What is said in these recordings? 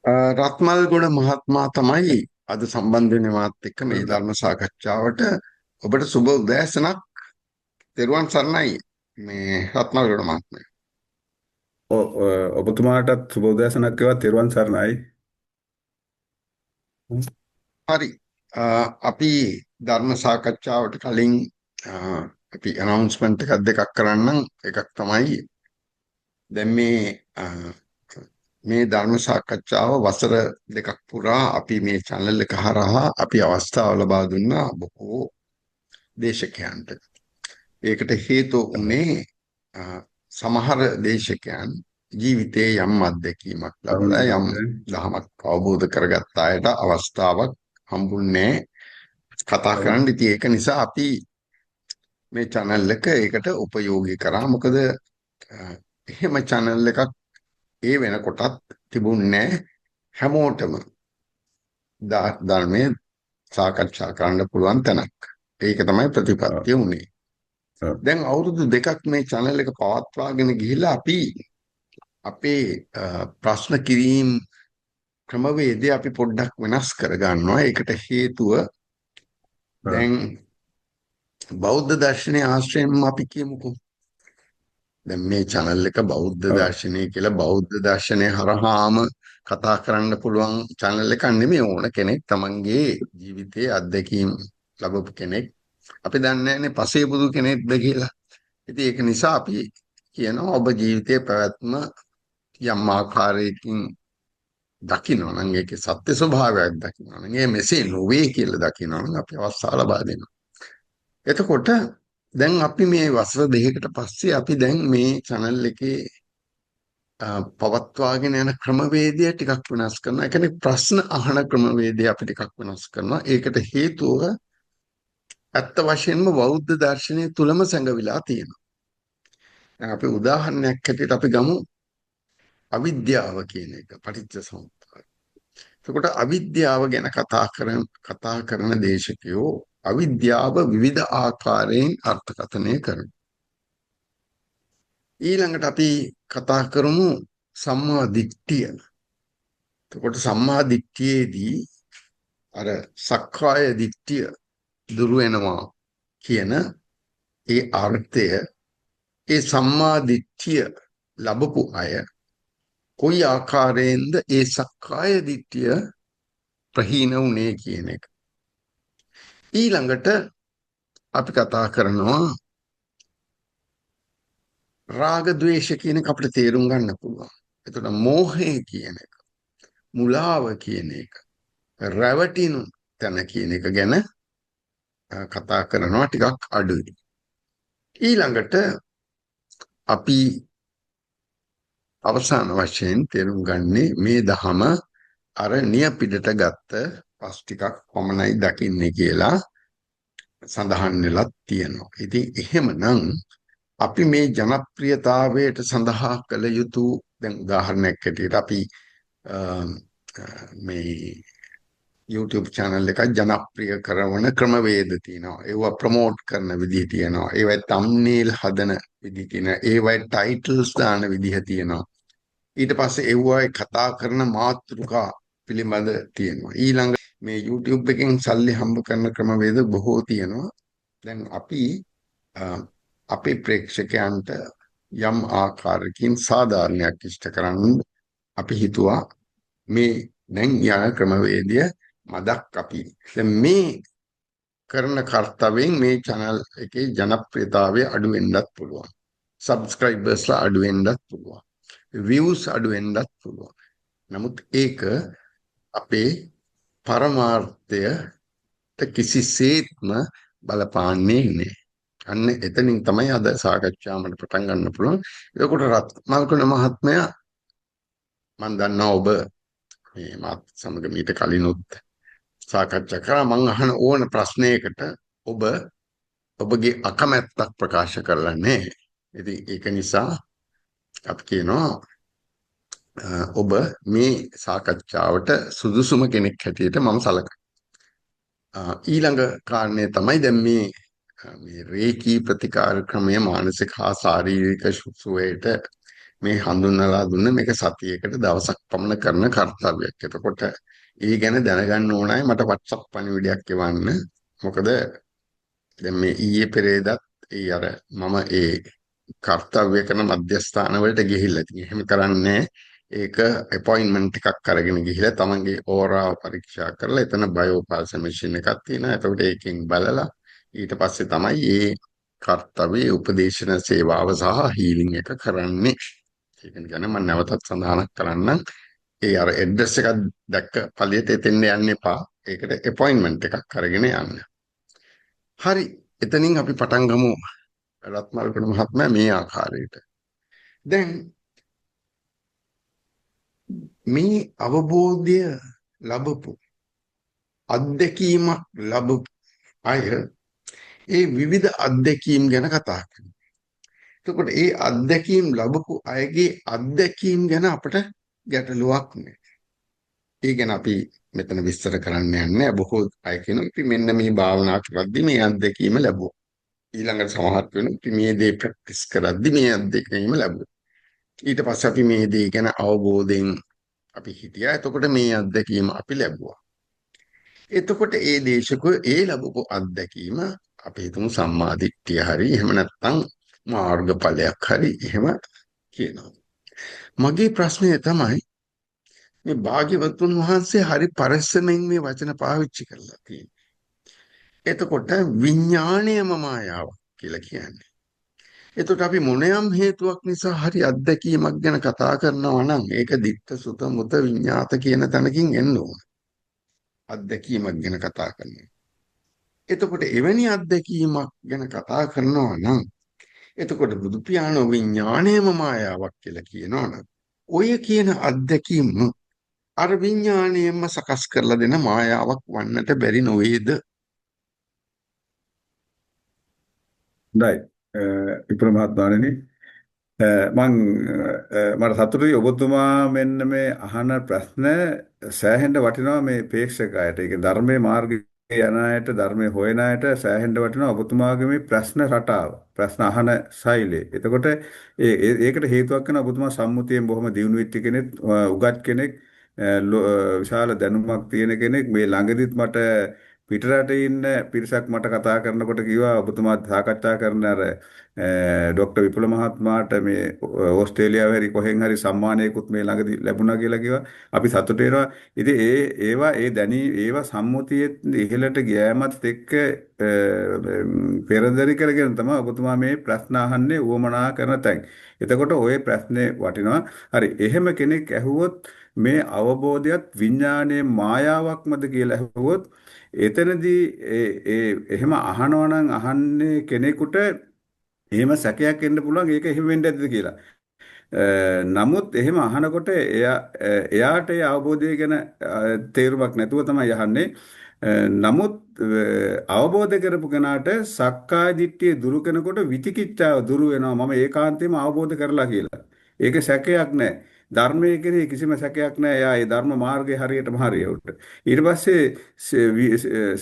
රත්මල්ගොඩ මහත්මයා තමයි අද සම්බන්ධ වෙන්නේ මාත් එක්ක මේ ධර්ම සාකච්ඡාවට. ඔබට සුබ උදෑසනක්. තෙරුවන් සරණයි මේ රත්මල්ගොඩ මහත්මයා. ඔව්, ඔබතුමාටත් සුබ උදෑසනක් වේවා. තෙරුවන් සරණයි. හරි. අපි ධර්ම සාකච්ඡාවට කලින් අපි ඇනවුන්ස්මන්ට් එකක් දෙකක් කරන්නම්. එකක් තමයි දැන් මේ මේ ධර්ම සාකච්ඡාව වසර දෙකක් පුරා අපි මේ චැනල් එක හරහා අපි අවස්ථාව ලබා දුන්නා බොහෝ දේශකයන්ට. ඒකට හේතුව වුණේ සමහර දේශකයන් ජීවිතයේ යම් අත්දැකීමක් ලබලා යම් දහමක් අවබෝධ කරගත්ත අයට අවස්ථාවක් හම්බුන්නේ කතා කරන්න. ඉතින් ඒක නිසා අපි මේ චැනල් එක ඒකට උපයෝගී කරා. මොකද එහෙම චැනල් එකක් ඒ වෙනකොටත් තිබුණේ හැමෝටම ධර්මයේ සාකච්ඡා කරන්න පුළුවන් තැනක්. ඒක තමයි ප්‍රතිපත්තිය වුණේ. දැන් අවුරුදු දෙකක් මේ චැනල් එක පවත්වාගෙන ගිහිල්ලා අපි අපේ ප්‍රශ්න කිරීම් ක්‍රමවේදය අපි පොඩ්ඩක් වෙනස් කරගන්නවා. ඒකට හේතුව දැන් බෞද්ධ දර්ශනයේ ආශ්‍රයෙන්ම අපි කියමුකෝ. දැන් මේ චැනල් එක බෞද්ධ දර්ශනය කියලා බෞද්ධ දර්ශනය හරහාම කතා කරන්න පුළුවන් චැනල් එකක් නෙමෙයි. ඕන කෙනෙක් තමන්ගේ ජීවිතයේ අත්දැකීම් ලැබපු කෙනෙක්. අපි දන්නේ නැහැනේ පසේ බුදු කෙනෙක්ද කියලා. ඉතින් ඒක නිසා අපි කියනවා ඔබ ජීවිතයේ පැවැත්ම යම් ආකාරයකින් දකිනවා නම්, ඒකේ සත්‍ය ස්වභාවයක් දකිනවා නම්, ඒ මෙසේ නොවේ කියලා දකිනවා නම් අපි අවස්ථාව ලබා දෙනවා. එතකොට දැන් අපි මේ වසර දෙකකට පස්සේ අපි දැන් මේ චැනල් එකේ පවත්වාගෙන යන ක්‍රමවේදය ටිකක් වෙනස් කරනවා. ඒ කියන්නේ ප්‍රශ්න අහන ක්‍රමවේදය අපි ටිකක් වෙනස් කරනවා. ඒකට හේතුව ඇත්ත වශයෙන්ම බෞද්ධ දර්ශනය තුලම සැඟවිලා තියෙනවා. දැන් අපි උදාහරණයක් හැටියට අපි ගමු අවිද්‍යාව කියන එක, පටිච්ච සමුප්පාද. එතකොට අවිද්‍යාව ගැන කතා කරන දේශකයෝ අවිද්‍යාව විවිධ ආකාරයෙන් අර්ථකථනය කරනවා. ඊළඟට අපි කතා කරමු සම්මා දිට්ඨිය. එතකොට සම්මා දිට්ඨියේදී අර සක්කාය දිට්ඨිය දුරු වෙනවා කියන ඒ අර්ථය, ඒ සම්මා දිට්ඨිය ලැබපු අය කොයි ආකාරයෙන්ද ඒ සක්කාය දිට්ඨිය ප්‍රහීන වුණේ කියන එක. ඊළඟට අපි කතා කරනවා රාග ද්වේෂ කියන එක අපිට තේරුම් ගන්න පුළුවන්. එතකොට මෝහය කියන එක, මුලාව කියන එක, රැවටිනු තැන කියන එක ගැන කතා කරනවා ටිකක් අඩුයි. ඊළඟට අපි අවසාන වශයෙන් තේරුම් ගන්නේ මේ දහම අර නියපිටට ගත්ත පස් ටිකක් පමණයි දකින්නේ කියලා සඳහන් වෙලා තියෙනවා. ඉතින් එහෙමනම් අපි මේ ජනප්‍රියතාවයට සඳහා කළ යුතු, දැන් උදාහරණයක් හැටියට අපි මේ YouTube channel එකක් ජනප්‍රිය කරන ක්‍රමවේද තියෙනවා. ඒවා ප්‍රොමෝට් කරන විදිහ තියෙනවා. ඒවයි තම්නේල් හදන විදිහ තියෙනවා. ඒවයි ටයිටල්ස් දාන විදිහ තියෙනවා. ඊට පස්සේ ඒවයි කතා කරන මාතෘකා පිළිබඳ තියෙනවා. ඊළඟ මේ YouTube එකෙන් සල්ලි හම්බ කරන ක්‍රමවේද බොහෝ තියෙනවා. දැන් අපි අපේ ප්‍රේක්ෂකයන්ට යම් ආකාරයකින් සාධාරණයක් ඉෂ්ට කරන්න අපි හිතුවා මේ දැන් යන ක්‍රමවේදය මදක් අපි. දැන් මේ කරන කර්තව්‍යයෙන් මේ channel එකේ ජනප්‍රියතාවය අඩු වෙන්නත් පුළුවන්. සබ්ස්ක්‍රයිබර්ස්ලා අඩු වෙන්නත් පුළුවන්. views අඩු වෙන්නත් පුළුවන්. නමුත් ඒක අපේ පරමාර්ථයට කිසිසේත්ම බලපාන්නේ නෑ. අන්න එතනින් තමයි අද සාකච්ඡාව මට පටන් ගන්න පුළුවන්. එතකොට රත්මල්ගොඩ මහත්මයා, මම දන්නවා ඔබ මේ මාත් සමග මීට කලිනුත් සාකච්ඡා කරා. මං අහන ඕන ප්‍රශ්නයකට ඔබ ඔබගේ අකමැත්තක් ප්‍රකාශ කරලා නැහැ. ඉතින් ඒක නිසා අපි කියනවා ඔබ මේ සාකච්ඡාවට සුදුසුම කෙනෙක් හැටියට මම සලකනවා. ඊළඟ කාරණය තමයි දැන් මේ මේ රේකී ප්‍රතිකාර ක්‍රමය මානසික හා ශාරීරික සුවයට මේ හඳුන්වලා දුන්න මේක සතියකට දවසක් පමණ කරන කර්තව්‍යයක්. එතකොට ඒ ගැන දැනගන්න ඕන අය මට WhatsApp පණිවිඩයක් එවන්න. මොකද දැන් මේ ඊයේ පෙරේදත් ඒ අර මම ඒ කර්තව්‍ය කරන මධ්‍යස්ථාන වලට ගිහිල්ලා ඉතින් එහෙම කරන්නේ ඒක ඇපොයින්ට්මන්ට් එකක් අරගෙන ගිහිල්ලා තමන්ගේ ඕරාව පරීක්ෂා කරලා එතන බයෝපල්ස් මැෂින් එකක් තියෙනවා. එතකොට ඒකෙන් බලලා ඊට පස්සේ තමයි ඒ කර්තව්‍ය උපදේශන සේවාව සහ හීලින් එක කරන්නේ. ඒක ගැන මම නැවතත් සඳහනක් කරන්නම්. ඒ අර ඇඩ්‍රස් එකක් දැක්ක පළියට එතෙන් යන්න එපා. ඒකට ඇපොයින්ට්මන්ට් එකක් අරගෙන යන්න. හරි. එතනින් අපි පටන් ගමු රත්මල්ගොඩ මහත්මයා මේ ආකාරයට. දැන් මේ අවබෝධය ලැබපු අත්දැකීමක් ලැබපු අය ඒ විවිධ අත්දැකීම් ගැන කතා කරනවා. එතකොට ඒ අත්දැකීම් ලැබපු අයගේ අත්දැකීම් ගැන අපට ගැටලුවක් නෑ. ඒ ගැන අපි මෙතන විස්තර කරන්න යන්නේ. බොහෝ අය කියනවා අපි මෙන්න මේ භාවනා කරද්දි මේ අත්දැකීම ලැබුවා. ඊළඟට සමහර වෙලාවට අපි මේ දේ ප්‍රැක්ටිස් කරද්දි මේ අත්දැකීම ලැබුවා. ඊට පස්සේ අපි මේ දේ ගැන අවබෝධයෙන් අපි හිටියා. එතකොට මේ අත්දැකීම අපි ලැබුවා. එතකොට ඒ දේශකව ඒ ලැබපු අත්දැකීම අපි හිතමු සම්මා දිට්ඨිය හරි එහෙම නැත්නම් මාර්ගඵලයක් හරි එහෙම කියනවා. මගේ ප්‍රශ්නය තමයි මේ භාග්‍යවතුන් වහන්සේ හරි පරිස්සමෙන් මේ වචන පාවිච්චි කරලා තියෙන්නේ. එතකොට විඥාණයම මායාවක් කියලා කියන්නේ. එතකොට අපි මොනියම් හේතුවක් නිසා හරි අත්දැකීමක් ගැන කතා කරනවා නම් ඒක දිට්ඨ සුත මුත විඤ්ඤාත කියන තැනකින් එන්න ඕන. අත්දැකීමක් ගැන කතා කරනවා. එතකොට එවැනි අත්දැකීමක් ගැන කතා කරනවා නම් එතකොට බුදු පියාණෝ විඥාණයම මායාවක් කියලා කියනවා නම් ඔය කියන අත්දැකීම අර විඥාණයෙන්ම සකස් කරලා දෙන මායාවක් වන්නට බැරි නොවේද? හොඳයි. විපුල මහත්මයාණෙනි, මං මට සතුටුයි ඔබතුමා මෙන්න මේ අහන ප්‍රශ්න සෑහෙන්න වටිනවා මේ ප්‍රේක්ෂක අයට. ඒ කියන්නේ ධර්මයේ මාර්ගයේ යන අයට, ධර්මයේ හොයන අයට සෑහෙන්න වටිනවා ඔබතුමාගේ මේ ප්‍රශ්න රටාව, ප්‍රශ්න අහන ශෛලිය. එතකොට ඒකට හේතුවක් වෙනවා ඔබතුමා සම්මුතියෙන් බොහොම දියුණු වෙච්ච කෙනෙක්, උගත් කෙනෙක්, විශාල දැනුමක් තියෙන කෙනෙක්. මේ ළඟදිත් මට පිටරටේ ඉන්න පිරිසක් මට කතා කරනකොට කිව්වා ඔබතුමා සාකච්ඡා කරන අර ඩොක්ටර් විපුල මහත්මයාට මේ ඕස්ට්‍රේලියාවේ හරි කොහෙන් හරි සම්මානයකුත් මේ ළඟදී ලැබුණා කියලා කිව්වා. අපි සතුටු වෙනවා. ඉතින් ඒවා ඒ දැනී ඒවා සම්මුතියේ ඉහළට ගියෑමත් එක්ක පෙරදරි කරගෙන තමයි ඔබතුමා මේ ප්‍රශ්න අහන්නේ උවමනා කරන තැන්. එතකොට ඔය ප්‍රශ්නේ වටිනවා. හරි. එහෙම කෙනෙක් ඇහුවොත් මේ අවබෝධයත් විඥානයේ මායාවක්මද කියලා ඇහුවොත් එතනදී ඒ එහෙම අහනවා නම් අහන්නේ කෙනෙකුට එහෙම සැකයක් එන්න පුළුවන් ඒක එහෙම වෙන්න ඇද්ද කියලා. නමුත් එහෙම අහනකොට එයාට ඒ අවබෝධය ගැන තේරුමක් නැතුව තමයි අහන්නේ. නමුත් අවබෝධ කරපු කෙනාට සක්කාය දිට්ඨිය දුරු කරනකොට විචිකිච්ඡාව දුරු වෙනවා. මම ඒකාන්තයෙන්ම අවබෝධ කරලා කියලා. ඒක සැකයක් නෑ. ධර්මයේ කෙරෙහි කිසිම සැකයක් නෑ. එයා ඒ ධර්ම මාර්ගයේ හරියටම හරිය උට. ඊට පස්සේ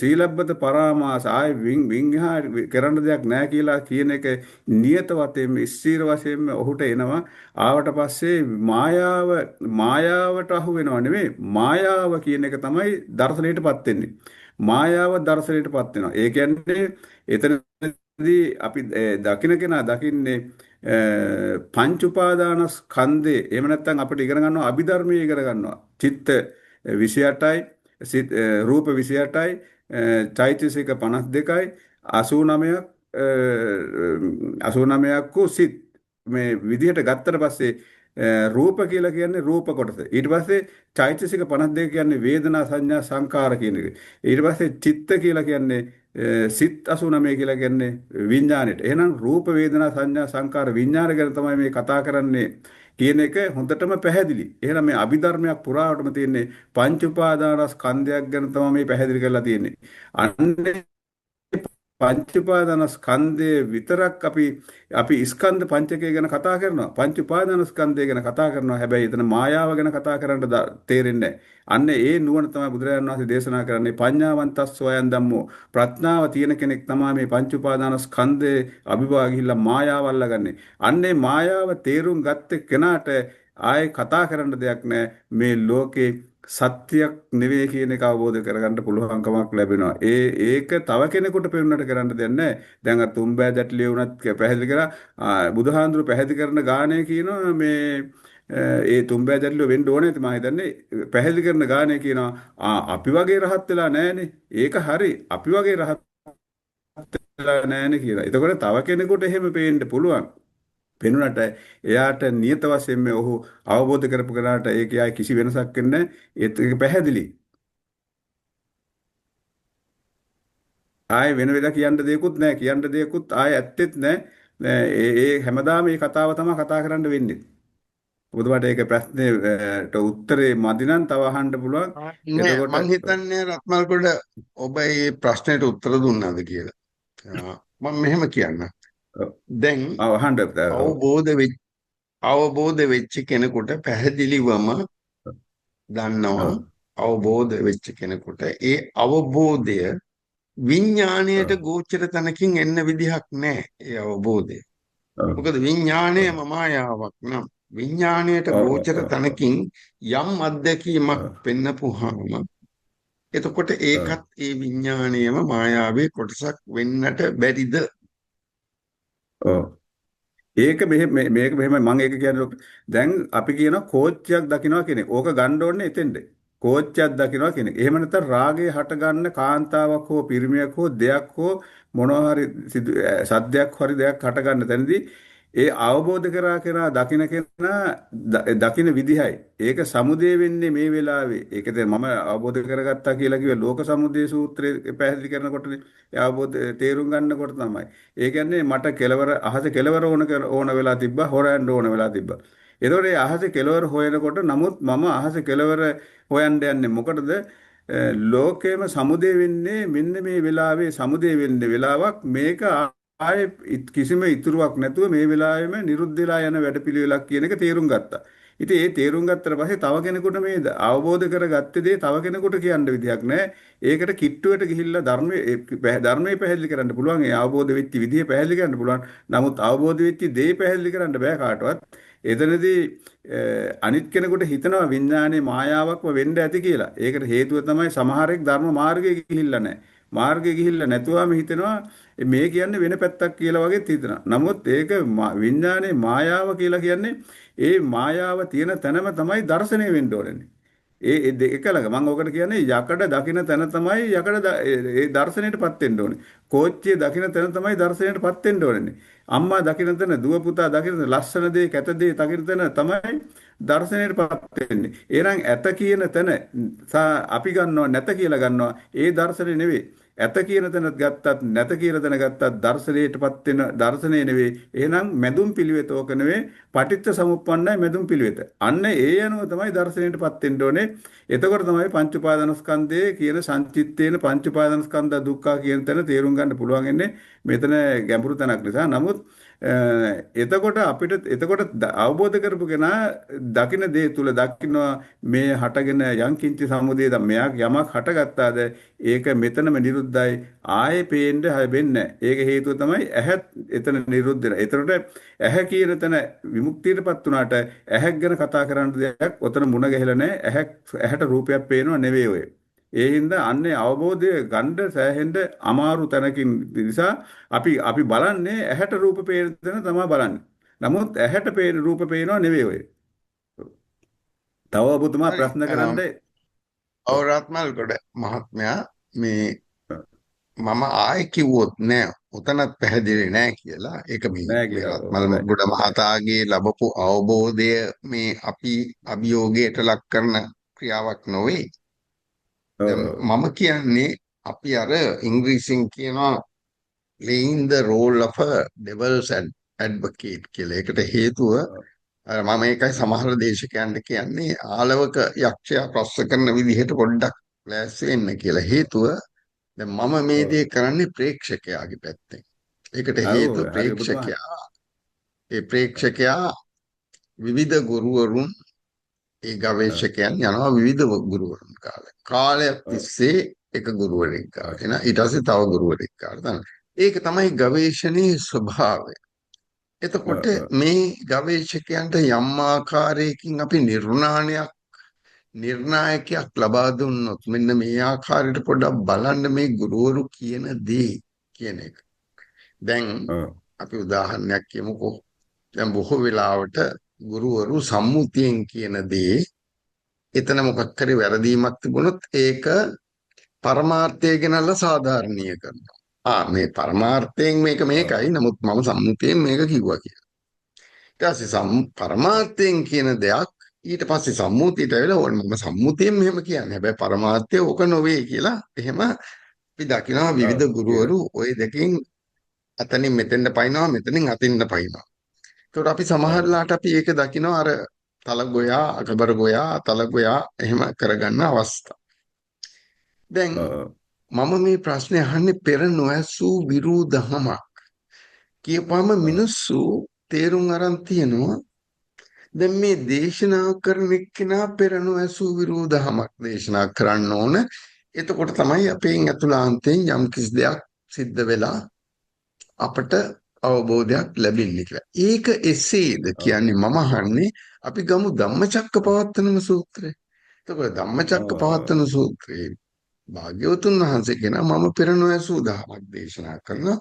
සීලබ්බත පරාමාස ආයේ වින් එහා කරන්න දෙයක් නෑ කියලා කියන එක නියත වශයෙන්ම ස්ථීර වශයෙන්ම ඔහුට එනවා. ආවට පස්සේ මායාවට අහු වෙනව නෙමෙයි, මායාව කියන එක තමයි දර්ශනයටපත් වෙන්නේ. මායාව දර්ශනයටපත් වෙනවා. ඒ කියන්නේ එතනදී අපි දකින කෙනා දකින්නේ පංච උපාදානස්කන්ධේ. එහෙම නැත්නම් අපිට ඉගෙන ගන්නවා අභිධර්මයේ ඉගෙන ගන්නවා. චිත්ත 28යි, රූප 28යි, චෛතසික 52යි, 89ක් 89ක් වූ සිත් මේ විදිහට ගත්තට පස්සේ රූප කියලා කියන්නේ රූප කොටස. ඊට පස්සේ චෛතසික 52 කියන්නේ වේදනා සංඥා සංකාර කියන එක. ඊට පස්සේ චිත්ත කියලා කියන්නේ සිත් 89 කියලා කියන්නේ විඥාණයට. එහෙනම් රූප වේදනා සංඥා සංකාර විඥාන ගැන තමයි මේ කතා කරන්නේ කියන එක හොඳටම පැහැදිලි. එහෙනම් මේ අභිධර්මයක් පුරාවටම තියෙන්නේ පංච උපාදානස්කන්ධයක් ගැන තමයි මේ පැහැදිලි කරලා තියෙන්නේ. අන්නේ පංච උපාදානස්කන්ධය විතරක් අපි අපි ස්කන්ධ පංචකය ගැන කතා කරනවා. පංච උපාදානස්කන්ධය ගැන කතා කරනවා. හැබැයි එතන මායාව ගැන කතා කරන්න තේරෙන්නේ නැහැ. අන්න ඒ නුවණ තමයි බුදුරජාණන් වහන්සේ දේශනා කරන්නේ පඤ්ඤාවන්තස්සෝ අයං ධම්මෝ. ප්‍රඥාව තියෙන කෙනෙක් තමයි මේ පංච උපාදානස්කන්ධයේ අභිභවා ගිහිල්ලා මායාව අල්ලගන්නේ. අන්න ඒ මායාව තේරුම් ගත්ත කෙනාට ආයේ කතා කරන්න දෙයක් නැහැ. මේ ලෝකේ සත්‍යයක් නෙවෙයි කියන එක අවබෝධ කරගන්න පුළුවන්කමක් ලැබෙනවා. ඒක තව කෙනෙකුට පෙනුනට කරන්න දෙයක් නැහැ. දැන් අර තුම්බෑ දැටලිය වුණත් පැහැදිලි කරා බුදුහාඳුරු පැහැදිලි කරන ගානේ කියනවා මේ ඒ තුම්බෑ දැටලිය වෙන්න ඕනේ නැති මම හිතන්නේ පැහැදිලි කරන ගානේ කියනවා අපි වගේ රහත් වෙලා නැහනේ. ඒක හරි. අපි වගේ රහත් වෙලා නැහනේ කියලා. එතකොට තව කෙනෙකුට එහෙම පේන්න පුළුවන්. පෙනුනට එයාට නියත වශයෙන්ම ඔහු අවබෝධ කරපු කෙනාට ඒක ආයේ කිසි වෙනසක් වෙන්නේ නැහැ. ඒක පැහැදිලි. ආයේ වෙන වෙලා කියන්න දෙයක්වත් නැහැ. කියන්න දෙයක්වත් ආයේ ඇත්තෙත් නැහැ. ඒ ඒ හැමදාම මේ කතාව තමයි කතා කරන්න වෙන්නේ. ඔබතුමාට ඒක ප්‍රශ්නේට උත්තරේ මදි නම් තව අහන්න පුළුවන්. නෑ එතකොට මං හිතන්නේ රත්මල්ගොඩ ඔබ මේ ප්‍රශ්නෙට උත්තර දුන්නාද කියලා. මම මෙහෙම කියන්නම්. දැන් අහන්න අවබෝධ වෙච්ච අවබෝධ වෙච්ච කෙනෙකුට පැහැදිලිවම දන්නවා අවබෝධ වෙච්ච කෙනෙකුට ඒ අවබෝධය විඥාණයට ගෝචර තැනකින් එන්න විදිහක් නෑ ඒ අවබෝධය. මොකද විඥාණයම මායාවක් නම් විඥාණයට ගෝචර තැනකින් යම් අත්දැකීමක් පෙන්නපුවාම එතකොට ඒකත් ඒ විඥාණයම මායාවේ කොටසක් වෙන්නට බැරිද? ඔව්. ඒක මෙහෙම මේක මෙහෙමයි මම ඒක කියන්නේ දැන් අපි කියන කෝච්චියක් දකින්නවා කියන එක. ඕක ගන්න ඕනේ එතෙන්ද. කෝච්චියක් දකින්නවා කියන එක. එහෙම නැත්නම් රාගය හට ගන්න කාන්තාවක් හෝ පිරිමියෙක් හෝ දෙයක් හෝ මොනවා හරි සද්දයක් හරි දෙයක් හට ගන්න තැනදී ඒ අවබෝධ කරා කෙනා දකින කෙනා දකින විදිහයි. ඒක සමුදය වෙන්නේ මේ වෙලාවේ. ඒක දැන් මම අවබෝධ කරගත්තා කියලා කිව්වේ ලෝක සමුදය සූත්‍රය පැහැදිලි කරනකොටනේ. ඒ අවබෝධ තේරුම් ගන්නකොට තමයි. ඒ කියන්නේ මට කෙලවර අහස කෙලවර ඕන වෙලා තිබ්බා, හොරයන්න ඕන වෙලා තිබ්බා. ඒතකොට ඒ අහස කෙලවර හොයනකොට නමුත් මම අහස කෙලවර හොයන්න යන්නේ මොකටද? ලෝකේම සමුදය වෙන්නේ මෙන්න මේ වෙලාවේ සමුදය වෙන්නේ වෙලාවක් මේක ආයේ කිසිම ඉතුරුවක් නැතුව මේ වෙලාවෙම නිරුද්ධ වෙලා යන වැඩපිළිවෙලක් කියන එක තේරුම් ගත්තා. ඉතින් ඒ තේරුම් ගත්තට පස්සේ තව කෙනෙකුට මේ අවබෝධ කරගත්ත දේ තව කෙනෙකුට කියන්න විදිහක් නැහැ. ඒකට කිට්ටුවට ගිහිල්ලා ධර්මයේ පැහැදිලි කරන්න පුළුවන්. ඒ අවබෝධ වෙච්ච විදිහ පැහැදිලි කරන්න පුළුවන්. නමුත් අවබෝධ වෙච්ච දේ පැහැදිලි කරන්න බෑ කාටවත්. එතනදී අනිත් කෙනෙකුට හිතනවා විඥානයේ මායාවක්ම වෙන්න ඇති කියලා. ඒකට හේතුව තමයි සමහරෙක් ධර්ම මාර්ගයේ ගිහිල්ලා නැහැ. මාර්ගයේ ගිහිල්ලා නැතුවම හිතෙනවා මේ කියන්නේ වෙන පැත්තක් කියලා වගේත් හිතෙනවා. නමුත් ඒක විඥානයේ මායාව කියලා කියන්නේ ඒ මායාව තියෙන තැනම තමයි දර්ශනය වෙන්න ඕනේ. ඒ දෙක ළඟ මම ඔකට කියන්නේ යකඩ දකින තැන තමයි යකඩ ඒ දර්ශනයටපත් වෙන්න ඕනේ. කෝච්චිය දකින තැන තමයි දර්ශනයටපත් වෙන්න ඕනේ. අම්මා දකින තැන, දුව පුතා දකින තැන, ලස්සන දේ, කැත දේ දකින තැන තමයි දර්ශනයටපත් වෙන්නේ. එහෙනම් ඇත කියන තැන අපි ගන්නවා නැත කියලා ගන්නවා. ඒ දර්ශනේ නෙවෙයි. ඇත කියන තැනත් ගත්තත් නැත කියන තැන ගත්තත් දර්ශනයටපත් වෙන දර්ශනය නෙවෙයි. එහෙනම් මැදුම් පිළිවෙත ඕක නෙවෙයි. පටිච්ච සමුප්පන්නයි මැදුම් පිළිවෙත. අන්න ඒ අනුව තමයි දර්ශනයටපත් වෙන්න ඕනේ. එතකොට තමයි පංච උපාදානස්කන්ධයේ කියන සංචිත්තේන පංච උපාදානස්කන්ධ දුක්ඛ කියන තැන තේරුම් ගන්න පුළුවන් වෙන්නේ මෙතන ගැඹුරු තැනක් නිසා. නමුත් එතකොට අපිට එතකොට අවබෝධ කරපු කෙනා දකින දේ තුල දකින්නවා මේ හටගෙන යංකින්චි සමුදය දැන් මෙයා යමක් හටගත්තාද ඒක මෙතනම නිරුද්ධයි ආයේ පේන්න හැබෙන්නේ නැහැ. ඒක හේතුව තමයි ඇහත් එතන නිරුද්ධ වෙනවා. එතකොට ඇහැ කියන තැන විමුක්තියටපත් වුණාට ඇහැක් ගැන කතා කරන්න දෙයක් ඔතන මුණ ගැහිලා නැහැ. ඇහැට රූපයක් පේනව නෙවෙයි ඔය. ඒ හින්දා අන්නේ අවබෝධය ගන්න සෑහෙන්න අමාරු තැනකින් නිසා අපි අපි බලන්නේ ඇහැට රූප පේන තැන තමයි බලන්නේ. නමුත් ඇහැට පේන රූප පේනව නෙවෙයි ඔය. තව ඔබතුමා ප්‍රශ්න කරන්න. ඔව් රත්මල්ගොඩ මහත්මයා මේ මම ආයෙ කිව්වොත් නෑ උතනත් පැහැදිලි නෑ කියලා. ඒක මේ රත්මල්ගොඩ මහතාගේ ලැබපු අවබෝධය මේ අපි අභියෝගයට ලක් කරන ක්‍රියාවක් නොවේ. මම කියන්නේ අපි අර ඉංග්‍රීසියෙන් කියනවා playing the role of a devil's advocate කියලා. ඒකට හේතුව අර මම ඒකයි සමහර දේශකයන්ට කියන්නේ ආලවක යක්ෂයා ප්‍රශ්න කරන විදිහට පොඩ්ඩක් ලෑස්ති වෙන්න කියලා. හේතුව දැන් මම මේ ඔව්. දේ කරන්නේ ප්‍රේක්ෂකයාගේ පැත්තෙන්. ඒකට ඔව් හේතුව හරි ඔබතුමා. ප්‍රේක්ෂකයා ඒ ප්‍රේක්ෂකයා විවිධ ගුරුවරුන් ඒ ගවේෂකයන් යනවා විවිධ ගුරුවරුන් කාලේ. කාලයක් තිස්සේ එක ගුරුවරයෙක් ගාවට එන ඊට පස්සේ තව ගුරුවරයෙක් ගාවට තමයි. ඒක තමයි ගවේෂණයේ ස්වභාවය. එතකොට මේ ගවේෂකයන්ට යම් ආකාරයකින් අපි නිර්ණායකයක් ලබා දුන්නොත් මෙන්න මේ ආකාරයට පොඩ්ඩක් බලන්න මේ ගුරුවරු කියන දේ කියන එක. දැන් අපි උදාහරණයක් කියමුකෝ. දැන් බොහෝ වෙලාවට ගුරුවරු සම්මුතියෙන් කියන දේ එතන මොකක් හරි වැරදීමක් තිබුණොත් ඒක පරමාර්ථය ගෙනල්ලා සාධාරණීය කරනවා. ආ මේ පරමාර්ථයෙන් මේක මේකයි නමුත් මම සම්මුතියෙන් මේක කිව්වා කියලා. ඊට පස්සේ පරමාර්ථයෙන් කියන දෙයක් ඊට පස්සේ සම්මුතියට ඇවිල්ලා ඕන මම සම්මුතියෙන් මෙහෙම කියන්නේ. හැබැයි පරමාර්ථය ඕක නොවේ කියලා එහෙම අපි දකිනවා විවිධ ගුරුවරු ඔය දෙකෙන් අතනින් මෙතෙන්ට පයින්නවා මෙතනින් අතින්ද පයින්නවා. ඒතකොට අපි සමහරලාට අපි ඒක දකිනවා අර තල ගොයා අකබර ගොයා තල ගොයා එහෙම කරගන්න අවස්ථා. දැන් මම මේ ප්‍රශ්නේ අහන්නේ පෙර නොඇසූ විරු දහමක් කියපුවම මිනිස්සු තේරුම් අරන් තියනවා දැන් මේ දේශනා කරන එක්කෙනා පෙර නොඇසූ විරු දහමක් දේශනා කරන්න ඕන. එතකොට තමයි අපෙන් ඇතුළාන්තයෙන් යම් කිසි දෙයක් සිද්ධ වෙලා අපට අවබෝධයක් ලැබෙන්නේ කියලා. ඒක එසේද කියන්නේ මම අහන්නේ අපි ගමු ධම්මචක්කපවත්තනම සූත්‍රය. එතකොට ධම්මචක්කපවත්තන සූත්‍රයේ භාග්‍යවතුන් වහන්සේ කියනවා මම පෙර නොඇසූ දහමක් දේශනා කරනවා.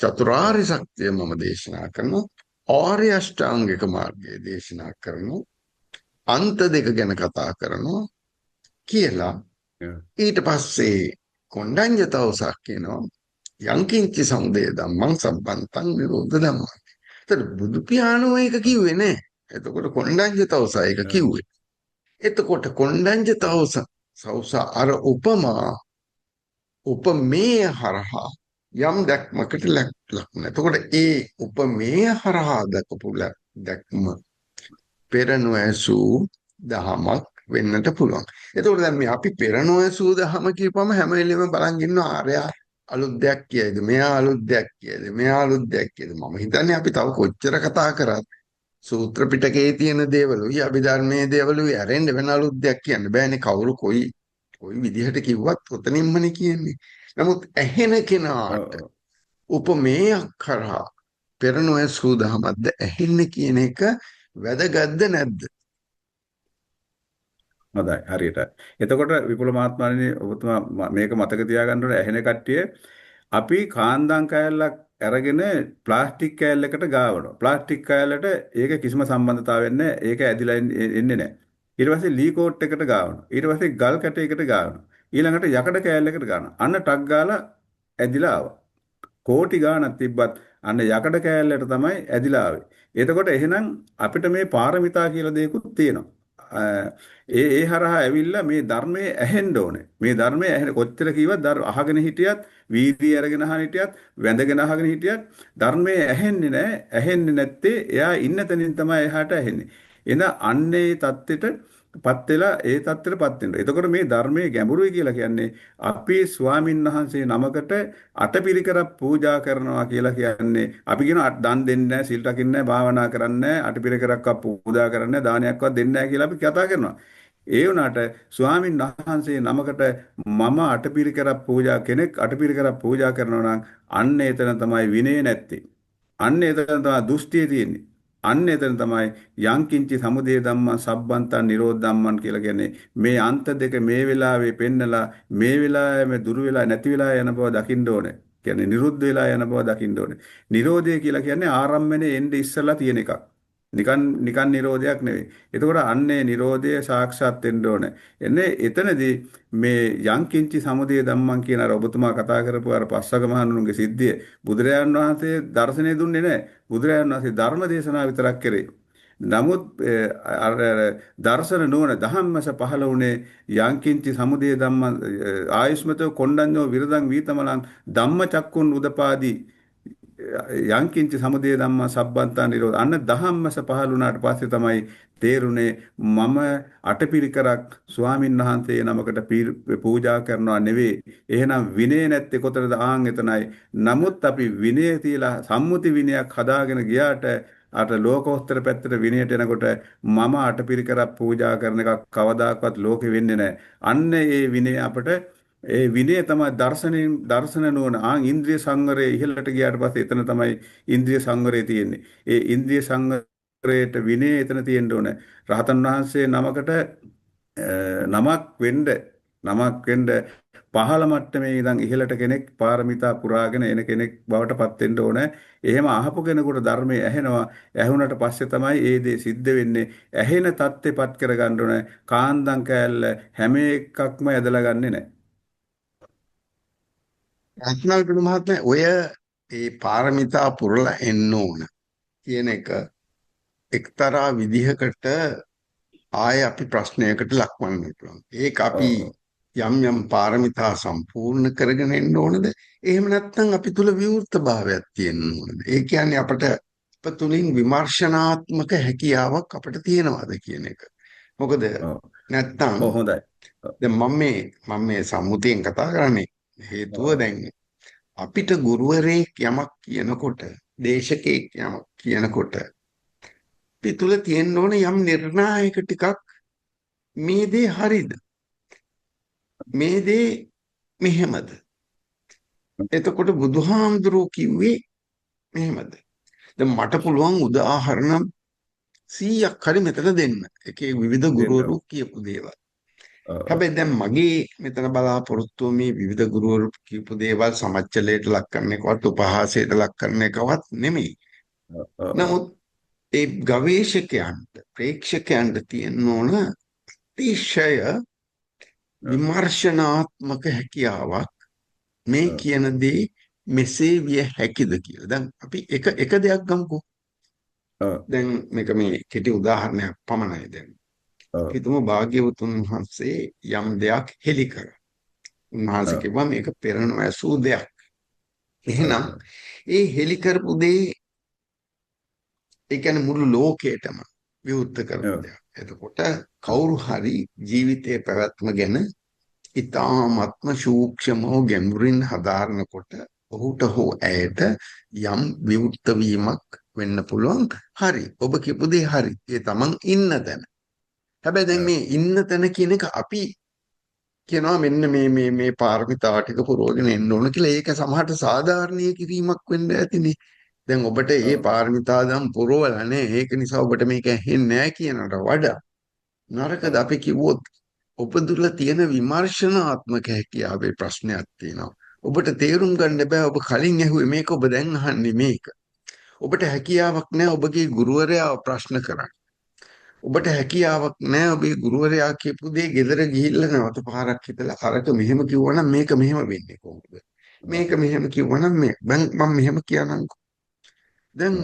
චතුරාර්ය සත්‍ය මම දේශනා කරනවා. ආර්ය අෂ්ටාංගික මාර්ගය දේශනා කරනවා. අන්ත දෙක ගැන කතා කරනවා කියලා. ඊට පස්සේ කොණ්ඩඤ්ඤ තවුසක් කියනවා යංකින්චි සමුදය ධම්මං සම්බන්තං නිරෝධ ධම්මං. එතකොට බුදු පියාණෝ ඒක කිව්වේ නෑ. එතකොට කොණ්ඩඤ්ඤ තවුසා ඒක කිව්වේ. එතකොට කොණ්ඩඤ්ඤ තවුසා සෞසා අර උපමා උපමේය හරහා යම් දැක්මකට ලක්වුණා. එතකොට ඒ උපමේය හරහා දක්වපු දැක්ම පෙර නොඇසූ දහමක් වෙන්නට පුළුවන්. එතකොට දැන් මේ අපි පෙර නොඇසූ දහම කියපුවම හැම වෙලෙම බලන් ඉන්නවා ආරයා අලුත් දෙයක් කියයිද මෙයා අලුත් දෙයක් කියයිද මෙයා අලුත් දෙයක් කියයිද. මම හිතන්නේ අපි තව කොච්චර කතා කරත් සූත්‍ර පිටකයේ තියෙන දේවලුයි අභිධර්මයේ දේවලුයි ඇරෙන්න වෙන අලුත් දෙයක් කියන්න බෑනේ. කවුරු කොයි කොයි විදිහට කිව්වත් ඔතනින්මනේ කියන්නේ. නමුත් ඇහෙන කෙනාට උපමේයක් කරා පෙර නොඇසූ දහමක්ද ඇහෙන්නේ කියන එක වැදගත්ද නැද්ද? හොඳයි හරියට. එතකොට විපුල මහත්මයාණනි ඔබතුමා මේක මතක තියාගන්න ඕනේ ඇහෙන කට්ටිය අපි කාන්දම් කෑල්ලක් අරගෙන ප්ලාස්ටික් කෑල්ලකට ගාවනවා. ප්ලාස්ටික් කෑල්ලට ඒක කිසිම සම්බන්ධතාවයක් නැහැ. ඒක ඇදිලා එන්නේ නැහැ. ඊට පස්සේ ලී කෝට් එකට ගාවනවා. ඊට පස්සේ ගල් කැටයකට ගාවනවා. ඊළඟට යකඩ කෑල්ලකට ගානවා. අන්න ටක් ගාලා ඇදිලා ආවා. කෝටි ගාණක් තිබ්බත් අන්න යකඩ කෑල්ලට තමයි ඇදිලා ආවේ. එතකොට එහෙනම් අපිට මේ පාරමිතා කියලා දෙයක්ත් තියෙනවා. ඒ ඒ හරහා ඇවිල්ලා මේ ධර්මයේ ඇහෙන්න ඕනේ. මේ ධර්මයේ ඇහෙන කොච්චර කිව්වත් අහගෙන හිටියත්, වීදියේ අරගෙන අහන හිටියත්, වැඳගෙන අහගෙන හිටියත් ධර්මයේ ඇහෙන්නේ නැහැ. ඇහෙන්නේ නැත්තේ එයා ඉන්න තැනින් තමයි එහාට ඇහෙන්නේ. එහෙනම් අන්න ඒ தත්ත්වෙට පත් වෙලා ඒ தත්ත්වෙට පත් වෙනවා. එතකොට මේ ධර්මයේ ගැඹුරුයි කියලා කියන්නේ අපි ස්වාමින් වහන්සේ නමකට අටපිරිකරක් පූජා කරනවා කියලා කියන්නේ අපි කියනවා දන් දෙන්නේ නැහැ, සිල් රකින්නේ නැහැ, භාවනා කරන්නේ නැහැ, අටපිරිකරක්වත් පූජා කරන්නේ නැහැ, දානයක්වත් දෙන්නේ නැහැ කියලා අපි කතා කරනවා. ඒ වුණාට ස්වාමින් වහන්සේ නමකට මම අටපිරිකරක් පූජා කෙනෙක් අටපිරිකරක් පූජා කරනවා නම් අන්න එතන තමයි විනය නැත්තේ. අන්න එතන තමයි දෘෂ්ටිය තියෙන්නේ. අන්න එතන තමයි යංකින්චි සමුදය ධම්මං සබ්බන්තං නිරෝධ ධම්මං කියලා කියන්නේ මේ අන්ත දෙක මේ වෙලාවේ පෙන්නලා මේ වෙලාවේම දුරු වෙලා නැති වෙලා යන බව දකින්න ඕනේ. කියන්නේ නිරුද්ධ වෙලා යන බව දකින්න ඕනේ. නිරෝධය කියලා කියන්නේ ආරම්මණය එන්නේ ඉස්සලා තියෙන එකක්. නිකන් නිකන් නිරෝධයක් නෙවෙයි. එතකොට අන්නේ නිරෝධය සාක්ෂාත් වෙන්න ඕනේ. එන්නේ එතනදී මේ යංකින්චි සමුදය ධම්මං කියන අර ඔබතුමා කතා කරපු අර පස්වග මහණුන්ගේ සිද්ධිය බුදුරජාන් වහන්සේ දර්ශනය දුන්නේ නැහැ. බුදුරජාන් වහන්සේ ධර්ම දේශනාව විතරක් කරේ. නමුත් අර දර්ශන නුවණ ධම්මස පහළ වුණේ යංකින්චි සමුදය ධම්මං ආයුෂ්මතෝ කොණ්ඩඤ්ඤෝ විරදං වීතමලං ධම්මචක්කුන් උදපාදී යංකින්ච සමුදය ධම්මා සබ්බන්තා නිරෝධ. අන්න දහම්මස පහළ වුණාට පස්සේ තමයි තේරුනේ මම අටපිරිකරක් ස්වාමින් වහන්සේ නමකට පූජා කරනවා නෙවෙයි. එහෙනම් විනය නැත්තේ කොතනද? ආන් එතනයි. නමුත් අපි විනය තියලා සම්මුති විනයක් හදාගෙන ගියාට අර ලෝකෝත්තර පැත්තට විනයට එනකොට මම අටපිරිකරක් පූජා කරන එකක් කවදාකවත් ලෝකෙ වෙන්නේ නැහැ. අන්න ඒ විනය අපට ඒ විනය තමයි දර්ශනයෙන් දර්ශන නුවණ. ආන් ඉන්ද්‍රිය සංවරය ඉහළට ගියාට පස්සේ එතන තමයි ඉන්ද්‍රිය සංවරය තියෙන්නේ. ඒ ඉන්ද්‍රිය සංවරයට විනය එතන තියෙන්න ඕන. රහතන් වහන්සේ නමකට නමක් වෙන්න නමක් වෙන්න පහළ මට්ටමේ ඉඳන් ඉහළට කෙනෙක් පාරමිතා පුරාගෙන එන කෙනෙක් බවට පත් වෙන්න ඕන. එහෙම අහපු කෙනෙකුට ධර්මයේ ඇහෙනවා. ඇහුණට පස්සේ තමයි ඒ දේ සිද්ධ වෙන්නේ. ඇහෙන තත්ත්වෙ පත් කරගන්න ඕන. කාන්දම් කෑල්ල හැම එකක්ම ඇදලා ගන්නෙ නැහැ. රත්නාවක මහත්මයා, ඔය ඒ පාරමිතා පුරලා එන්න ඕන කියන එක එක්තරා විදිහකට ආය අපි ප්‍රශ්නයකට ලක්වන්න පුළුවන්. ඒක අපි යම් යම් පාරමිතා සම්පූර්ණ කරගෙන එන්න ඕනද? එහෙම නැත්නම් අපි තුල විවෘත භාවයක් තියෙන්න ඕනද? ඒ කියන්නේ අපට අප තුලින් විමර්ශනාත්මක හැකියාවක් අපිට තියෙනවද කියන එක. මොකද නැත්නම් හොඳයි. දැන් මම මේ සම්මුතියෙන් කතා කරන්නේ. හේතුව දැන් අපිට ගුරුවරයෙක් යමක් කියනකොට, දේශකයෙක් යමක් කියනකොට අපි තුල තියෙන්න ඕන යම් නිර්ණායක ටිකක්. මේ දේ හරිද? මේ දේ මෙහෙමද? එතකොට බුදුහාමුදුරුවෝ කිව්වේ මෙහෙමද? දැන් මට පුළුවන් උදාහරණ 100ක් හරි මෙතන දෙන්න. එක එක විවිධ ගුරුවරු කියපු දේවල්. හැබැයි දැන් මගේ මෙතන බලාපොරොත්තුව මේ විවිධ ගුරුවරු කියපු දේවල් සමච්චලයට ලක් කරන එකවත් උපහාසයට ලක් කරන එකවත් නෙමෙයි. නමුත් ඒ ගවේෂකයන්ට, ප්‍රේක්ෂකයන්ට තියෙන්න ඕන අතිශය විමර්ශනාත්මක හැකියාවක් මේ කියන දේ මෙසේ විය හැකිද කියලා. දැන් අපි එක එක දෙයක් ගමුකෝ. දැන් මේක මේ කෙටි උදාහරණයක් පමණයි දැන්. හිතමු භාග්‍යවතුන් වහන්සේ යම් දෙයක් හෙළි කරා. උන්වහන්සේ කිව්වා මේක පෙර නොඇසූ දෙයක්. එහෙනම් ඒ හෙළි කරපු දේ, ඒ කියන්නේ මුළු ලෝකයටම විවෘත කරපු දෙයක්. එතකොට කවුරු හරි ජීවිතයේ පැවැත්ම ගැන ඉතාමත්ම සූක්ෂමව ගැඹුරින් හදාරනකොට ඔහුට හෝ ඇයට යම් විවෘත වීමක් වෙන්න පුළුවන්. හරි. ඔබ කියපු දේ හරි. ඒ තමන් ඉන්න තැන. හැබැයි දැන් මේ ඉන්න තැන කියන එක අපි කියනවා මෙන්න මේ මේ මේ පාරමිතා ටික පුරවගෙන එන්න ඕන කියලා. ඒක සමහරට සාධාරණීය කිරීමක් වෙන්න ඇතිනේ. දැන් ඔබට ඒ පාරමිතා දම් පුරවලා නැහැ. ඒක නිසා ඔබට මේක ඇහෙන්නේ නැහැ කියනට වඩා නරකද අපි කිව්වොත් ඔබ තුළ තියෙන විමර්ශනාත්මක හැකියාවේ ප්‍රශ්නයක් තියෙනවා. ඔබට තේරුම් ගන්න බෑ ඔබ කලින් ඇහුවේ මේක, ඔබ දැන් අහන්නේ මේක. ඔබට හැකියාවක් නෑ ඔබගේ ගුරුවරයාව ප්‍රශ්න කරන්න. ඔබට හැකියාවක් නෑ ඔබේ ගුරුවරයා කියපු දේ ගෙදර ගිහිල්ලා නැවත පාරක් හිතලා අරක මෙහෙම කිව්වනම් මේක මෙහෙම වෙන්නේ කොහොමද? මේක මෙහෙම කිව්වනම් මේ මම මෙහෙම කියනම්කෝ. දැන්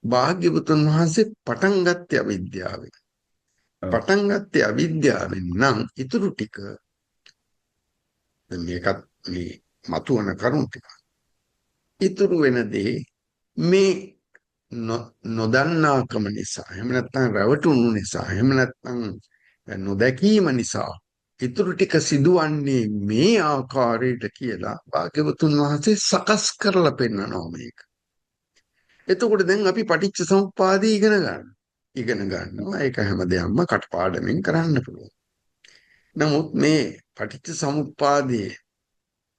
භාග්‍යවතුන් වහන්සේ පටන් ගත්තේ අවිද්‍යාවෙන්. පටන් ගත්තේ අවිද්‍යාවෙන් නම් ඉතුරු ටික දැන් මේකත් මේ මතුවන කරුණු ටික. ඉතුරු වෙන දේ මේ නොදන්නාකම නිසා, එහෙම නැත්නම් රැවටුණු නිසා, එහෙම නැත්නම් නොදැකීම නිසා ඉතුරු ටික සිදුවන්නේ මේ ආකාරයට කියලා භාග්‍යවතුන් වහන්සේ සකස් කරලා පෙන්නනවා මේක. එතකොට දැන් අපි පටිච්ච සමුප්පාදය ඉගෙන ගන්න. ඉගෙන ගන්නවා. ඒක හැම දෙයක්ම කටපාඩමින් කරන්න පුළුවන්. නමුත් මේ පටිච්ච සමුප්පාදයේ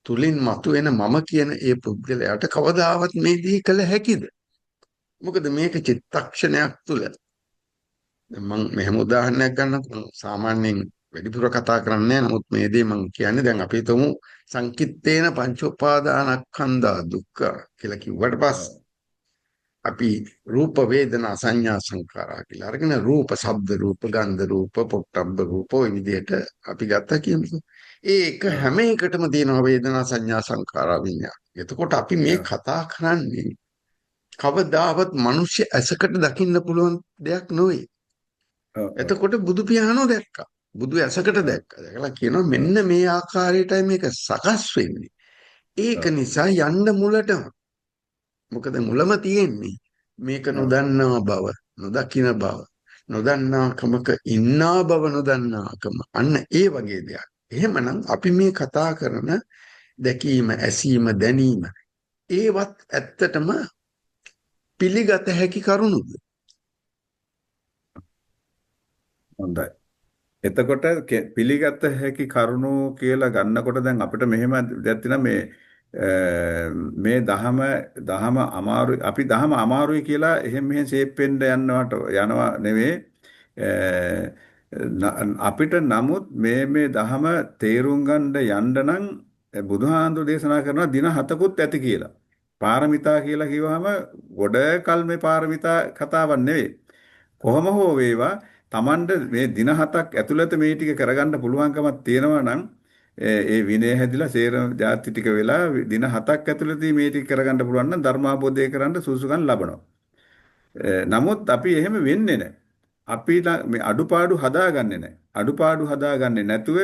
තුලින් මතුවෙන මම කියන ඒ පුද්ගලයාට කවදාවත් මේ දේ කළ හැකිද? මොකද මේක චිත්තක්ෂණයක් තුල. දැන් මං මෙහෙම උදාහරණයක් ගන්නකො. සාමාන්‍යයෙන් වැඩිපුර කතා කරන්නේ නැහැ. නමුත් මේ දේ මං කියන්නේ දැන් අපි හිතමු සංකිට්තේන පංච උපාදානස්කන්ධා දුක්ඛ කියලා කිව්වට පස්සේ අපි රූප වේදනා සංඥා සංඛාරා කියලා අරගෙන රූප, ශබ්ද රූප, ගන්ධ රූප, පොට්ටබ්බ රූප ඔය විදිහට අපි ගත්තා කියමුකෝ. ඒක හැම එකටම තියෙනවා වේදනා සංඥා සංඛාරා විඤ්ඤාණ. එතකොට අපි මේ කතා කරන්නේ කවදාවත් මිනිස්සු ඇසකට දකින්න පුළුවන් දෙයක් නෙවෙයි. එතකොට බුදු පියාණෝ දැක්කා. බුදු ඇසකට දැක්කා. දැකලා කියනවා මෙන්න මේ ආකාරයටයි මේක සකස් වෙන්නේ. ඒක නිසා යන්න මුලටම මොකද මුලම තියෙන්නේ මේක නොදන්නා බව, නොදකින බව, නොදන්නාකමක ඉන්නා බව නොදන්නාකම. අන්න ඒ වගේ දෙයක්. එහෙමනම් අපි මේ කතා කරන දැකීම, ඇසීම, දැනීම ඒවත් ඇත්තටම පිළිගත හැකි කරුණුද? හොඳයි. එතකොට පිළිගත හැකි කරුණු කියලා ගන්නකොට දැන් අපිට මෙහෙම දෙයක් තියෙනවා. මේ මේ දහම දහම අමාරුයි, අපි දහම අමාරුයි කියලා එහෙම මෙහෙම ෂේප් වෙන්න යනවා නෙවෙයි. අපිට නමුත් මේ මේ දහම තේරුම් ගන්න යන්න නම් බුදුහාඳුර දේශනා කරනවා දින 7කුත් ඇති කියලා. පාරමිතා කියලා කිව්වහම ගොඩ කල් මේ පාරමිතා කතාවක් නෙවෙයි. කොහොම හෝ වේවා Tamanda මේ දින 7ක් ඇතුළත මේ ටික කරගන්න පුළුවන්කමක් තියෙනවා නම් ඒ විනය හැදිලා සේරම ජාති ටික වෙලා දින 7ක් ඇතුළතදී මේ ටික කරගන්න පුළුවන් නම් ධර්මාබෝධය කරන්න සුසුකම් ලබනවා. නමුත් අපි එහෙම වෙන්නේ නැහැ. අපි මේ අඩුපාඩු හදාගන්නේ නැහැ. අඩුපාඩු හදාගන්නේ නැතුව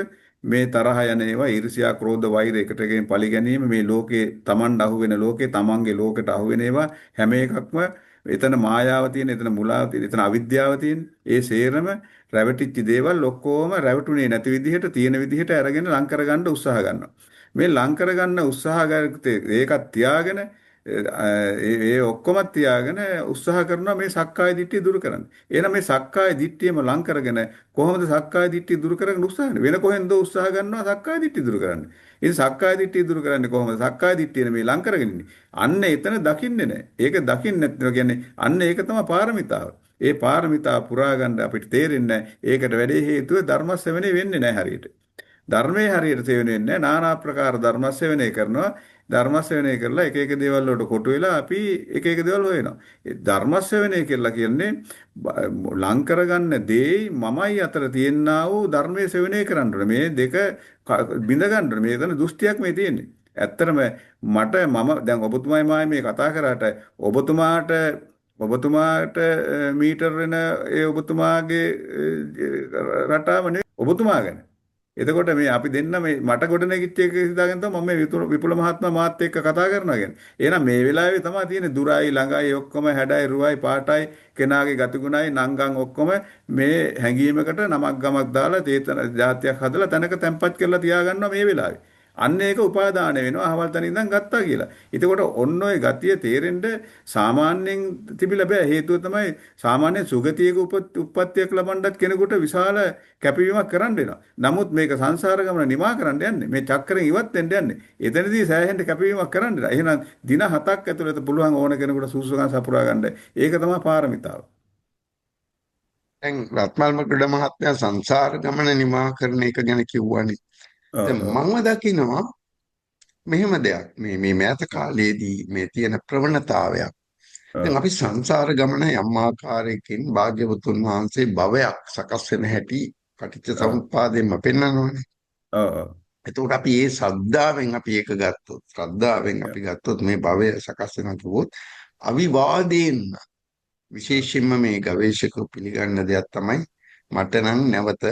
මේ තරහ යන ඒවා, ඊර්ෂ්‍යා, ක්‍රෝධ, වෛර එකට එකෙන් පලි ගැනීම, මේ ලෝකේ Tamanට අහු වෙන ලෝකේ Tamanගේ ලෝකෙට අහු වෙන ඒවා හැම එකක්ම එතන මායාව තියෙන, එතන මුලාව තියෙන, එතන අවිද්‍යාව තියෙන. ඒ සේරම රැවටිච්ච දේවල් ඔක්කොම රැවටුනේ නැති විදිහට තියෙන විදිහට අරගෙන ලං කරගන්න උත්සාහ ගන්නවා. මේ ලං කරගන්න උත්සාහ ගත්තේ ඒකත් තියාගෙන ඒ ඔක්කොම තියාගෙන උත්සාහ කරනවා මේ සක්කාය දිට්ඨිය දුරු කරන්න. එහෙනම් මේ සක්කාය දිට්ඨියම ලං කරගෙන කොහොමද සක්කාය දිට්ඨිය දුරු කරගන්න උත්සාහ කරන්නේ? වෙන කොහෙන්ද උත්සාහ ගන්නවා සක්කාය දිට්ඨිය දුරු කරන්න? ඉතින් සක්කාය දිට්ඨිය දුරු කරන්නේ කොහොමද? සක්කාය දිට්ඨිය මේ ලං කරගෙන ඉන්නේ. අන්න එතන දකින්නේ නැහැ. ඒක දකින්නේ නැත්නම් කියන්නේ අන්න ඒක තමයි පාරමිතාව. ඒ පාරමිතාව පුරා ගන්න අපිට තේරෙන්නේ නැහැ. ඒකට වැඩි හේතුව ධර්ම ශ්‍රවණය වෙන්නේ නැහැ හරියට. ධර්මයේ හරියට සේවනය වෙන්නේ නැහැ. නානා ප්‍රකාර ධර්ම ශ්‍රවණය කරනවා. ධර්ම ශ්‍රවණය කරලා එක එක දේවල් වලට කොටු වෙලා අපි එක එක දේවල් හොයනවා. ඒ ධර්ම ශ්‍රවණය කියලා කියන්නේ ලං කරගන්න දේයි මමයි අතර තියෙනා වූ ධර්මයේ ශ්‍රවණය කරන්න ඕනේ. මේ දෙක බිඳ ගන්න ඕනේ. මේ තන දෘෂ්ටියක් මේ තියෙන්නේ. ඇත්තටම මම දැන් ඔබතුමායි මායි මේ කතා කරාට ඔබතුමාට මීටර් වෙන ඒ ඔබතුමාගේ රටාව නෙවෙයි ඔබතුමා ගැන. එතකොට මේ අපි දෙන්න මේ මට ගොඩ නැගිච්ච එක හිතාගෙන තමයි මම මේ විපුල මහත්මයා මාත් එක්ක කතා කරනවා කියන්නේ. එහෙනම් මේ වෙලාවේ තමයි තියෙන්නේ දුරයි ළඟයි ඔක්කොම හැඩයි රුවයි පාටයි කෙනාගේ ගතිගුණයි නංගන් ඔක්කොම මේ හැඟීමකට නමක් ගමක් දාලා චේතන ජාතියක් හදලා තැනක තැම්පත් කරලා තියාගන්නවා මේ වෙලාවේ. අන්න ඒක උපාදාන වෙනවා අහවල් තැන ඉඳන් ගත්තා කියලා. එතකොට ඔන්න ඔය ගතිය තේරෙන්න සාමාන්‍යයෙන් තිබිලා බෑ. හේතුව තමයි සාමාන්‍ය සුගතියක උප්පත්තියක් ලබන්නත් කෙනෙකුට විශාල කැපවීමක් කරන්න වෙනවා. නමුත් මේක සංසාර ගමන නිමා කරන්න යන්නේ. මේ චක්‍රයෙන් ඉවත් වෙන්න යන්නේ. එතනදී සෑහෙන්න කැපවීමක් කරන්න වෙනවා. එහෙනම් දින 7ක් ඇතුළත පුළුවන් ඕන කෙනෙකුට සුසුකම් සපුරා ගන්න. ඒක තමයි පාරමිතාව. දැන් රත්මල් මගඩ මහත්මයා සංසාර ගමන නිමා කරන එක ගැන කිව්වනේ. දැන් මම දකිනවා මෙහෙම දෙයක් මේ මේ මෑත කාලයේදී මේ තියෙන ප්‍රවණතාවයක්. දැන් අපි සංසාර ගමන යම් ආකාරයකින් භාග්‍යවතුන් වහන්සේ භවයක් සකස් වෙන හැටි පටිච්ච සමුප්පාදයෙන්ම පෙන්වනවානේ. එතකොට අපි මේ ශ්‍රද්ධාවෙන් අපි ඒක ගත්තොත්, ශ්‍රද්ධාවෙන් අපි ගත්තොත් මේ භවය සකස් වෙනවා කිව්වොත් අවිවාදයෙන් විශේෂයෙන්ම මේ ගවේෂකව පිළිගන්න දෙයක් තමයි මට නම් නැවත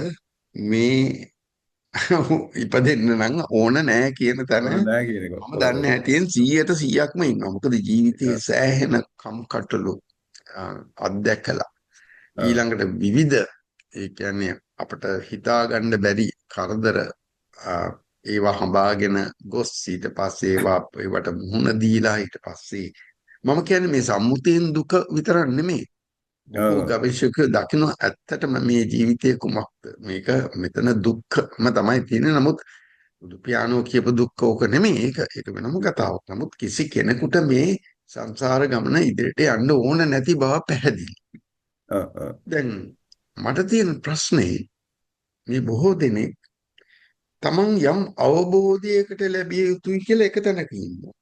මේ ඉපදෙන්න නම් ඕන නෑ කියන තැන මම දන්න හැටියෙන් 100%ක්ම ඉන්නවා. මොකද ජීවිතයේ සෑහෙන කම්කටොළු අත්දැකලා ඊළඟට විවිධ ඒ කියන්නේ අපට හිතා ගන්න බැරි කරදර ඒවා හඹාගෙන ගොස් ඊට පස්සේ ඒවට මුහුණ දීලා ඊට පස්සේ මම කියන්නේ මේ සම්මුතියෙන් දුක විතරක් නෙමෙයි. බොහෝ ගවේෂකයෝ දකින ඇත්තටම මේ ජීවිතයේ කුමක්ද මේක මෙතන දුක්ඛම තමයි තියෙන්නේ. නමුත් බුදු පියාණෝ කියපු දුක්ඛ ඕක නෙමෙයි. ඒක වෙනම කතාවක්. නමුත් කිසි කෙනෙකුට මේ සංසාර ගමන ඉදිරියට යන්න ඕන නැති බව පැහැදිලි. දැන් මට තියෙන ප්‍රශ්නේ මේ බොහෝ දෙනෙක් තමන් යම් අවබෝධයකට ලැබිය යුතුයි කියලා එක තැනක ඉන්නවා.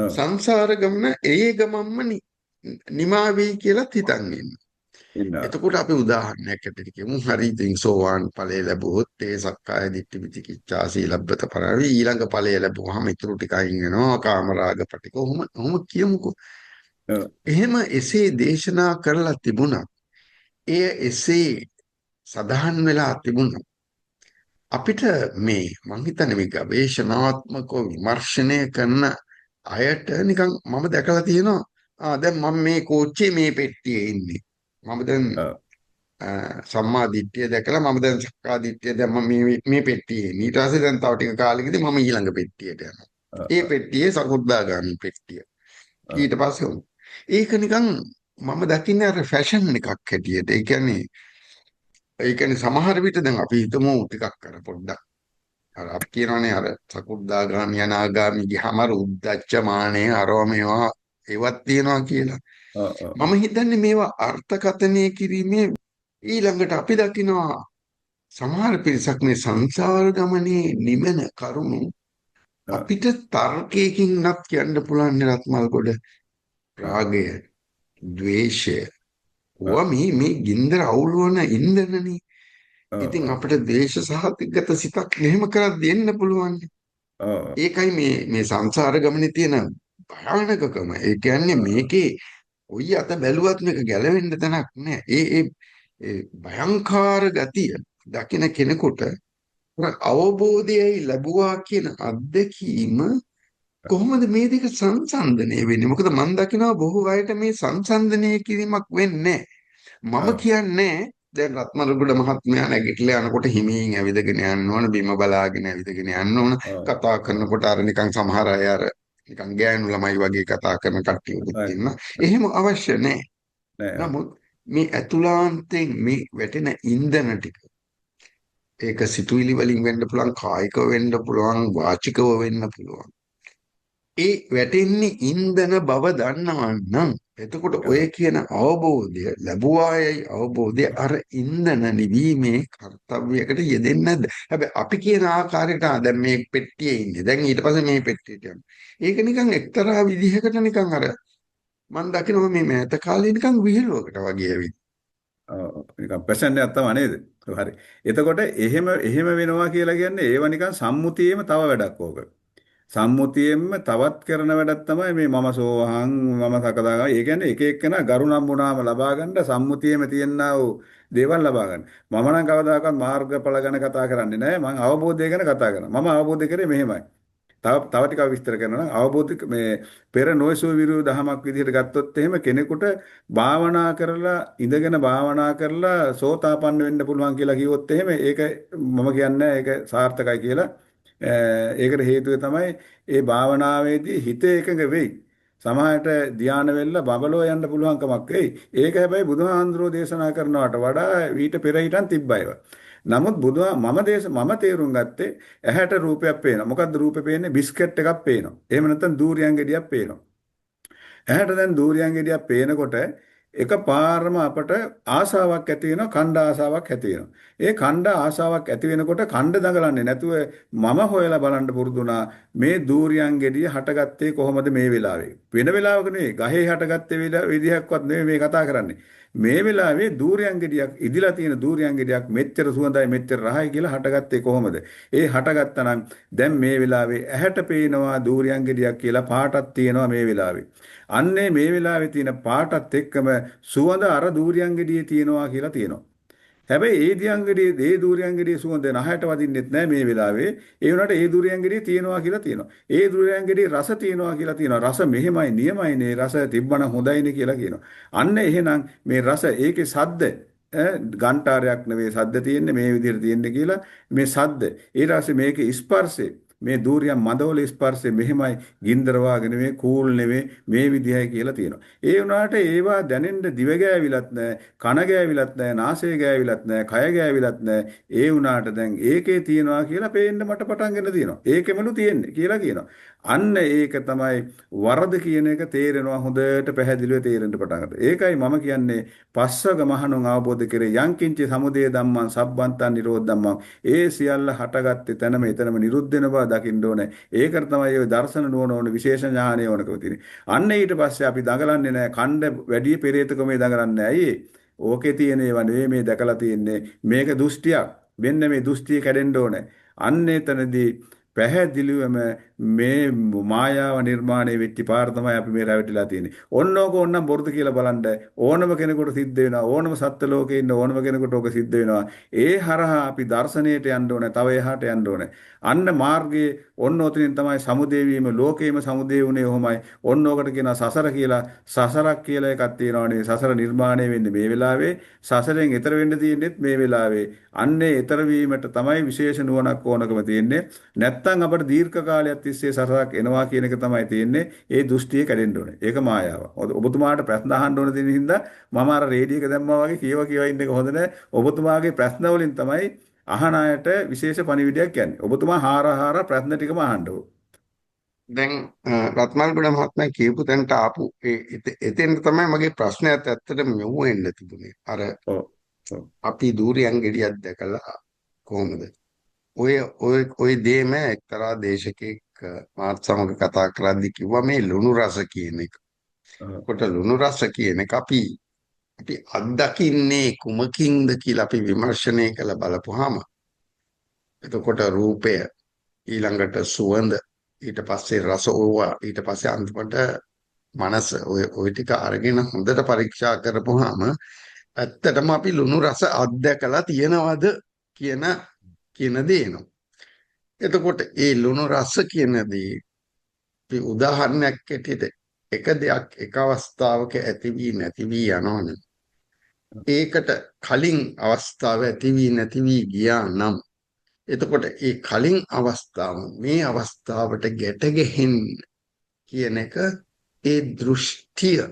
සංසාර ගමන ඒ ගමන්ම නිමා වෙයි කියලා හිතන් ඉන්නවා. එතකොට අපි උදාහරණයක් ඇටියට කියමු. හරි ඉතින් සෝවාන් ඵලය ලැබුවොත් ඒ සක්කාය දිට්ඨි විචිකිච්ඡා සීලබ්බත පරාවි ඊළඟ ඵලය ලැබුවාම ඊටු ටික අයින් වෙනවා කාමරාග පටික ඔහොම කියමුකෝ. එහෙම එසේ දේශනා කරලා තිබුණා. එය එසේ සඳහන් වෙලා තිබුණා. අපිට මේ මං හිතන්නේ මේ ගවේෂණාත්මකව විමර්ශනය කරන අයට නිකන් මම දැකලා තියෙනවා දැන් මම මේ කෝච්චියේ මේ පෙට්ටියේ ඉන්නේ. මම දැන් සම්මා දිට්ඨිය දැකලා මම දැන් සක්කා දිට්ඨිය දැන් මම මේ මේ පෙට්ටියේ ඉන්නේ. ඊට පස්සේ දැන් තව ටික කාලෙකදී මම ඊළඟ පෙට්ටියට යනවා. ඒ පෙට්ටියේ සකෘදාගාමි පෙට්ටිය. ඊට පස්සේ ඒක නිකන් මම දකින්නේ අර ෆැෂන් එකක් හැටියට. ඒ කියන්නේ සමහර විට දැන් අපි හිතමු ටිකක් අර පොඩ්ඩක් අර අපි කියනවනේ අර සකෘදාගාමි අනාගාමි ගියාම අර උද්දච්ච මානය අරව මේවා ඒවත් තියෙනවා කියලා. මම හිතන්නේ මේවා අර්ථකථනය කිරීමේ ඊළඟට අපි දකිනවා සමහර පිරිසක් මේ සංසාර ගමනේ නිමන කරුණු අපිට තර්කයකින්වත් කියන්න පුළුවන් නේ රත්මල්ගොඩ. රාගය, ද්වේෂය, ඕවා මේ මේ ගින්දර අවුලවන ඉන්ධනනේ. ඉතින් අපිට ද්වේෂ සහගත සිතක් මෙහෙම කරද්දී එන්න පුළුවන්. ඒකයි මේ මේ සංසාර ගමනේ තියෙන භයානකකම. ඒ කියන්නේ මේකේ කොයි අත බැලුවත් මේක ගැලවෙන්න තැනක් නෑ. ඒ ඒ ඒ භයංකාර ගතිය දකින කෙනෙකුට අවබෝධයයි ලැබුවා කියන අත්දැකීම කොහොමද මේ දෙක සංසන්දනය වෙන්නේ? මොකද මං දකිනවා බොහෝ අයට මේ සංසන්දනය කිරීමක් වෙන්නේ මම කියන්නේ දැන් රත්මල්ගොඩ මහත්මයා නැගිටලා යනකොට හිමින් ඇවිදගෙන යන්න ඕන, බිම බලාගෙන ඇවිදගෙන යන්න ඕන, කතා කරනකොට අර නිකන් සමහර අය අර නිකන් ගෑනු ළමයි වගේ කතා කරන කට්ටියකුත් ඉන්නවා. එහෙම අවශ්‍ය නැහැ. නමුත් මේ ඇතුළාන්තයෙන් මේ වැටෙන ඉන්ධන ටික, ඒක සිතුවිලි වලින් වෙන්න පුළුවන්, කායිකව වෙන්න පුළුවන්, වාචිකව වෙන්න පුළුවන්. ඒ වැටෙන්නේ ඉන්ධන බව දන්නවා නම් එතකොට ඔය කියන අවබෝධය ලැබුවායයි අවබෝධය අර ඉන්ධන නිවීමේ කර්තව්‍යයකට යෙදෙන්නේ නැද්ද? හැබැයි අපි කියන ආකාරයට දැන් මේ පෙට්ටියේ ඉන්නේ. දැන් ඊට පස්සේ මේ පෙට්ටියට යනවා. ඒක නිකන් එක්තරා විදිහකට නිකන් අර මං දකිනවා මේ මෑත කාලේ නිකන් විහිළුවකට වගේ ඇවිත්. ඔව් නිකන් පැෂන් එකක් තමයි නේද? හරි. එතකොට එහෙම එහෙම වෙනවා කියලා කියන්නේ ඒව නිකන් සම්මුතියේම තව වැඩක් ඕක. සම්මුතියෙන්ම තවත් කරන වැඩක් තමයි මේ මම සෝවහන් මම සකදාගාමී. ඒ කියන්නේ එක එක්කෙනා ගරු නම්බුනාම ලබා ගන්න සම්මුතියෙම තියෙනා වූ දේවල් ලබා ගන්න. මම නම් කවදාකවත් මාර්ගඵල ගැන කතා කරන්නේ නැහැ. මං අවබෝධය ගැන කතා කරනවා. මම අවබෝධ කරේ මෙහෙමයි. තව තව ටිකක් විස්තර කරනවා නම් අවබෝධ මේ පෙර නොයසූ විරු දහමක් විදිහට ගත්තොත් එහෙම කෙනෙකුට භාවනා කරලා ඉඳගෙන භාවනා කරලා සෝතාපන්න වෙන්න පුළුවන් කියලා කිව්වොත් එහෙම ඒක මම කියන්නේ ඒක සාර්ථකයි කියලා. ඒකට හේතුව තමයි ඒ භාවනාවේදී හිත එකඟ වෙයි. සමහරට ධ්‍යාන වෙන්න බබලෝ යන්න පුළුවන්කමක් වෙයි. ඒක හැබැයි බුදුහාඳුරෝ දේශනා කරනවට වඩා ඊට පෙර හිටන් තිබ්බ ඒවා. නමුත් බුදුහා මම දේශ මම තේරුම් ගත්තේ ඇහැට රූපයක් පේනවා. මොකද්ද රූපේ පේන්නේ? බිස්කට් එකක් පේනවා. එහෙම නැත්නම් දූරියන් ගෙඩියක් පේනවා. ඇහැට දැන් දූරියන් ගෙඩියක් පේනකොට එක පාරම අපට ආසාවක් ඇති වෙනවා, කණ්ඩ ආසාවක් ඇති වෙනවා. ඒ කණ්ඩ ආසාවක් ඇති වෙනකොට කණ්ඩ දඟලන්නේ නැතුව මම හොයලා බලන්න පුරුදු වුණා මේ දූරියන් ගෙඩිය හටගත්තේ කොහොමද මේ වෙලාවේ. වෙන වෙලාවක නෙවෙයි, ගහේ හටගත්තේ විදිහක්වත් නෙවෙයි මේ කතා කරන්නේ. මේ වෙලාවේ දූරියන් ගෙඩියක් ඉදිලා තියෙන දූරියන් ගෙඩියක් මෙච්චර සුවඳයි මෙච්චර රහයි කියලා හටගත්තේ කොහොමද? ඒ හටගත්තා නම් දැන් මේ වෙලාවේ ඇහැට පේනවා දූරියන් ගෙඩියක් කියලා පාටක් තියෙනවා මේ වෙලාවේ. අන්නේ මේ වෙලාවේ තියෙන පාටත් එක්කම සුවඳ අර දූරියන් ගෙඩියේ තියෙනවා කියලා තියෙනවා. හැබැයි ඒ දියන් ගෙඩියේ ඒ දූරියන් ගෙඩියේ සුවඳ නහයට වදින්නෙත් නෑ මේ වෙලාවේ. ඒ වුණාට ඒ දූරියන් ගෙඩියේ තියෙනවා කියලා තියෙනවා. ඒ දූරියන් ගෙඩියේ රස තියෙනවා කියලා තියෙනවා. රස මෙහෙමයි නියමයි නේ, රස තිබ්බනම් හොඳයිනේ කියලා කියනවා. අන්න එහෙනම් මේ රස ඒකේ සද්ද ගන්ටාරයක් නෙවෙයි සද්ද තියෙන්නේ මේ විදිහට තියෙන්නේ කියලා මේ සද්ද. ඊට පස්සේ මේකේ ස්පර්ශය, මේ දූරියන් මදවල ස්පර්ශය මෙහෙමයි, ගින්දර වාගේ නෙවෙයි, කූල් නෙවෙයි, මේ විදිහයි කියලා තියෙනවා. ඒ වුණාට ඒවා දැනෙන්න දිව ගෑවිලත් නෑ, කන ගෑවිලත් නෑ, නාසය ගෑවිලත් නෑ, කය ගෑවිලත් නෑ. ඒ වුණාට දැන් ඒකේ තියෙනවා කියලා පේන්න මට පටන්ගෙන තියෙනවා. ඒකෙමලු තියෙන්නේ කියලා කියනවා. අන්න ඒක තමයි වරද කියන එක තේරෙනවා, හොඳට පැහැදිලිව තේරෙන්න පටන් ගන්නවා. ඒකයි මම කියන්නේ පස්වග මහණුන් අවබෝධ කරේ යංකින්චි සමුදය ධම්මං සබ්බන්තං නිරෝධ ධම්මං. ඒ සියල්ල හටගත්තේ තැනම එතනම නිරුද්ධ වෙන බව දකින්න ඕනේ. ඒකට තමයි ඔය දර්ශන නුවණ ඕනේ, විශේෂ ඥානය ඕනකම තියෙන්නේ. අන්න ඊට පස්සේ අපි දඟලන්නේ නැහැ. ඛණ්ඩ වැඩි පෙරේතකමේ දඟලන්නේ නැහැ. ඇයි? ඕකේ තියෙන ඒවා නෙවෙයි මේ දැකලා තියෙන්නේ. මේක දෘෂ්ටියක්. මෙන්න මේ දෘෂ්ටිය කැඩෙන්න ඕනේ. අන්න එතනදී පැහැදිලිවම මේ මායාව නිර්මාණය වෙච්ච පාර තමයි අපි මේ රැවටිලා තියෙන්නේ. ඔන්න ඕක ඕන්නම් බොරුද කියලා බලන්න ඕනම කෙනෙකුට සිද්ධ වෙනවා. ඕනම සත්ත්ව ලෝකේ ඉන්න ඕනම කෙනෙකුට ඕක සිද්ධ වෙනවා. ඒ හරහා අපි දර්ශනයට යන්න ඕනේ. තව එහාට යන්න ඕනේ. අන්න මාර්ගයේ ඔන්න ඔතනින් තමයි සමුදේ වීම ලෝකේම සමුදේ වුණේ ඔහොමයි. ඔන්න ඕකට කියනවා සසර කියලා. සසරක් කියලා එකක් තියෙනවනේ. සසර නිර්මාණය වෙන්නේ මේ වෙලාවේ. සසරෙන් එතර වෙන්න තියෙන්නේත් මේ වෙලාවේ. අන්නේ එතර වීමට තමයි විශේෂ නුවණක් ඕනකම තියෙන්නේ. නැත්තම් අපට දීර්ඝ කාලයක් තිස්සේ සසරක් එනවා කියන එක තමයි තියෙන්නේ. ඒ දෘෂ්ටිය කැඩෙන්න ඕනේ. ඒක මායාව. ඔබතුමාට ප්‍රශ්න අහන්න ඕන දෙන හින්දා මම අර රේඩියෝ එක දැම්මා වගේ කියව කියව ඉන්න එක හොඳ නෑ. ඔබතුමාගේ ප්‍රශ්න වලින් තමයි අහන අයට විශේෂ පණිවිඩයක් යන්නේ. ඔබතුමා හාර හාර ප්‍රශ්න ටිකම අහන්න ඕන. දැන් රත්මල්ගොඩ මහත්මයා කියපු තැනට ආපු ඒ එතෙන්ට තමයි මගේ ප්‍රශ්නයත් ඇත්තටම යොමු වෙන්න තිබුණේ. අර අපි දූරියන් ගෙඩියක් දැකලා කොහොමද ඔය ඔය ඔය දේම එක්තරා දේශකෙක් මාත් සමග කතා කරද්දි කිව්වා මේ ලුණු රස කියන එක. කොට ලුණු රස කියන එක අපි අපි අත්දකින්නේ කුමකින්ද කියලා අපි විමර්ශනය කළ බලපුවාම එතකොට රූපය ඊළඟට සුවඳ ඊට පස්සේ රස ඕවා ඊට පස්සේ අන්තිමට මනස ඔය ඔය ටික අරගෙන හොඳට පරීක්ෂා කරපුවාම ඇත්තටම අපි ලුණු රස අත්දැකලා තියෙනවද කියන කියන දේ එනවා. එතකොට ඒ ලුණු රස කියන දේ අපි උදාහරණයක් ඇටියට එක දෙයක් එක අවස්ථාවක ඇති වී නැති වී යනවනම් ඒකට කලින් අවස්ථාව ඇති වී නැති වී ගියා නම් එතකොට ඒ කලින් අවස්ථාව මේ අවස්ථාවට ගැට ගැහෙන්න කියන එක ඒ දෘෂ්ටිය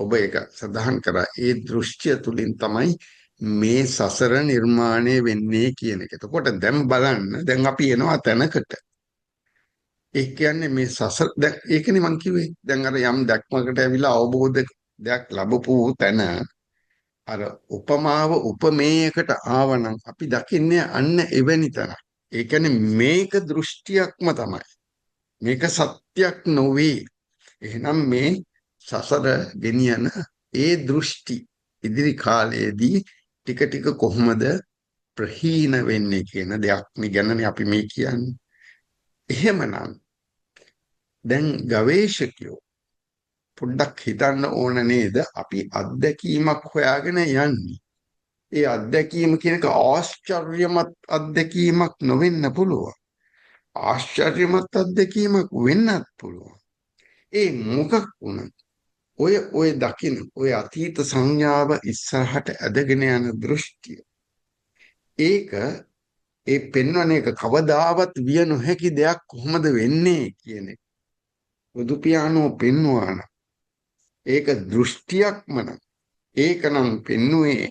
ඔබ ඒක සඳහන් කරා ඒ දෘෂ්ටිය තුලින් තමයි මේ සසර නිර්මාණය වෙන්නේ කියන එක. එතකොට දැන් බලන්න දැන් අපි එනවා තැනකට. ඒ කියන්නේ මේ සසර දැන් ඒකනේ මං කිව්වේ. දැන් අර යම් දැක්මකට ඇවිල්ලා අවබෝධ දෙයක් ලැබපු තැන අර උපමාව උපමේයකට ආවනම් අපි දකින්නේ අන්න එවැනි තැනක්. ඒ කියන්නේ මේක දෘෂ්ටියක්ම තමයි. මේක සත්‍යක් නොවේ. එහෙනම් මේ සසර ගෙනියන ඒ දෘෂ්ටි ඉදිරි කාලයේදී ටික ටික කොහොමද ප්‍රහීන වෙන්නේ කියන දෙයක් නේ ගැනනේ අපි මේ කියන්නේ. එහෙමනම් දැන් ගවේෂකයෝ පොඩ්ඩක් හිතන්න ඕන නේද අපි අත්දැකීමක් හොයාගෙන යන්නේ. ඒ අත්දැකීම කියන එක ආශ්චර්යමත් අත්දැකීමක් නොවෙන්න පුළුවන්. ආශ්චර්යමත් අත්දැකීමක් වෙන්නත් පුළුවන්. ඒ මොකක් වුණත් ඔය ඔය දකින ඔය අතීත සංඥාව ඉස්සරහට ඇදගෙන යන දෘෂ්ටිය. ඒක ඒ පෙන්වන එක කවදාවත් විය නොහැකි දෙයක් කොහොමද වෙන්නේ කියන එක. බුදු පියාණෝ පෙන්වුවා නම් ඒක දෘෂ්ටියක්ම නම් ඒක නම් පෙන්නුවේ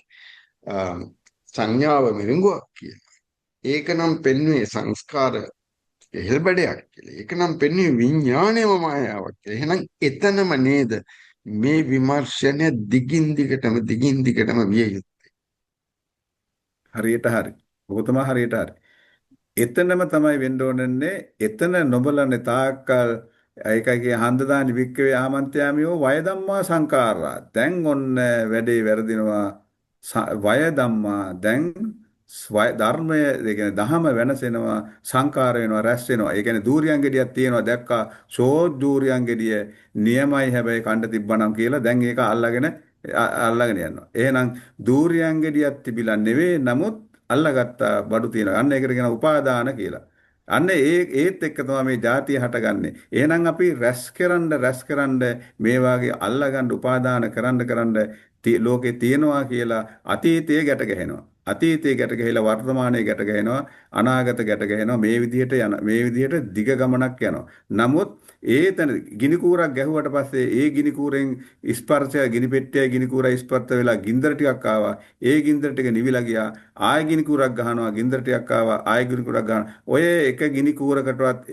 සංඥාව මිරිඟුවක් කියලා. ඒක නම් පෙන්නුවේ සංස්කාර කෙහෙල්බඩයක් කියලා. ඒක නම් පෙන්නුවේ විඥාණයම මායාවක් කියලා. එහෙනම් එතනම නේද මේ විමර්ශනය දිගින් දිගටම දිගින් දිගටම විය යුත්තේ. හරියට හරි. ඔබතුමා හරියට හරි. එතනම තමයි වෙන්න ඕනන්නේ. එතන නොබලන්නේ තාක්කල් ඒකයි කිය හන්දදානි වික්කවේ ආමන්ත්‍යාමියෝ වය ධම්මා සංඛාරා. දැන් ඔන්න වැඩේ වැරදිනවා. වය ධම්මා දැන් ධර්මය ඒ කියන්නේ දහම වෙනසෙනවා සංඛාර වෙනවා රැස් වෙනවා. ඒ කියන්නේ දූරියන් ගෙඩියක් තියෙනවා දැක්කා ෂෝත් දූරියන් ගෙඩිය නියමයි හැබැයි කණ්ඩ තිබ්බනම් කියලා දැන් ඒක අල්ලගෙන අල්ලගෙන යනවා. එහෙනම් දූරියන් ගෙඩියක් තිබිලා නෙවෙයි නමුත් අල්ලගත්තා බඩු තියෙනවා. අන්න ඒකට කියනවා උපාදාන කියලා. අන්න ඒත් එක්ක තමයි මේ ජාතිය හටගන්නේ. එහෙනම් අපි රැස් කරන්න රැස් කරන්න මේ වාගේ අල්ලගන්න උපාදාන කරන්න කරන්න ලෝකේ තියෙනවා කියලා අතීතයේ ගැට ගැහෙනවා. අතීතයේ ගැට ගැහිලා වර්තමානයේ ගැට ගැහෙනවා. අනාගත ගැට ගැහෙනවා. මේ විදිහට යන මේ විදිහට දිග ගමනක් යනවා. නමුත් ඒ තැන ගිනි කූරක් ගැහුවට පස්සේ ඒ ගිනි කූරෙන් ස්පර්ශය ගිනි පෙට්ටියයි ගිනි කූරයි ස්පර්ශ වෙලා ගින්දර ටිකක් ආවා. ඒ ගින්දර ටික නිවිලා ගියා. ආයෙ ගිනි කූරක් ගහනවා ගින්දර ටිකක් ආවා. ආයෙ ගිනි කූරක් ගහනවා. ඔය එක ගිනි කූරකටවත්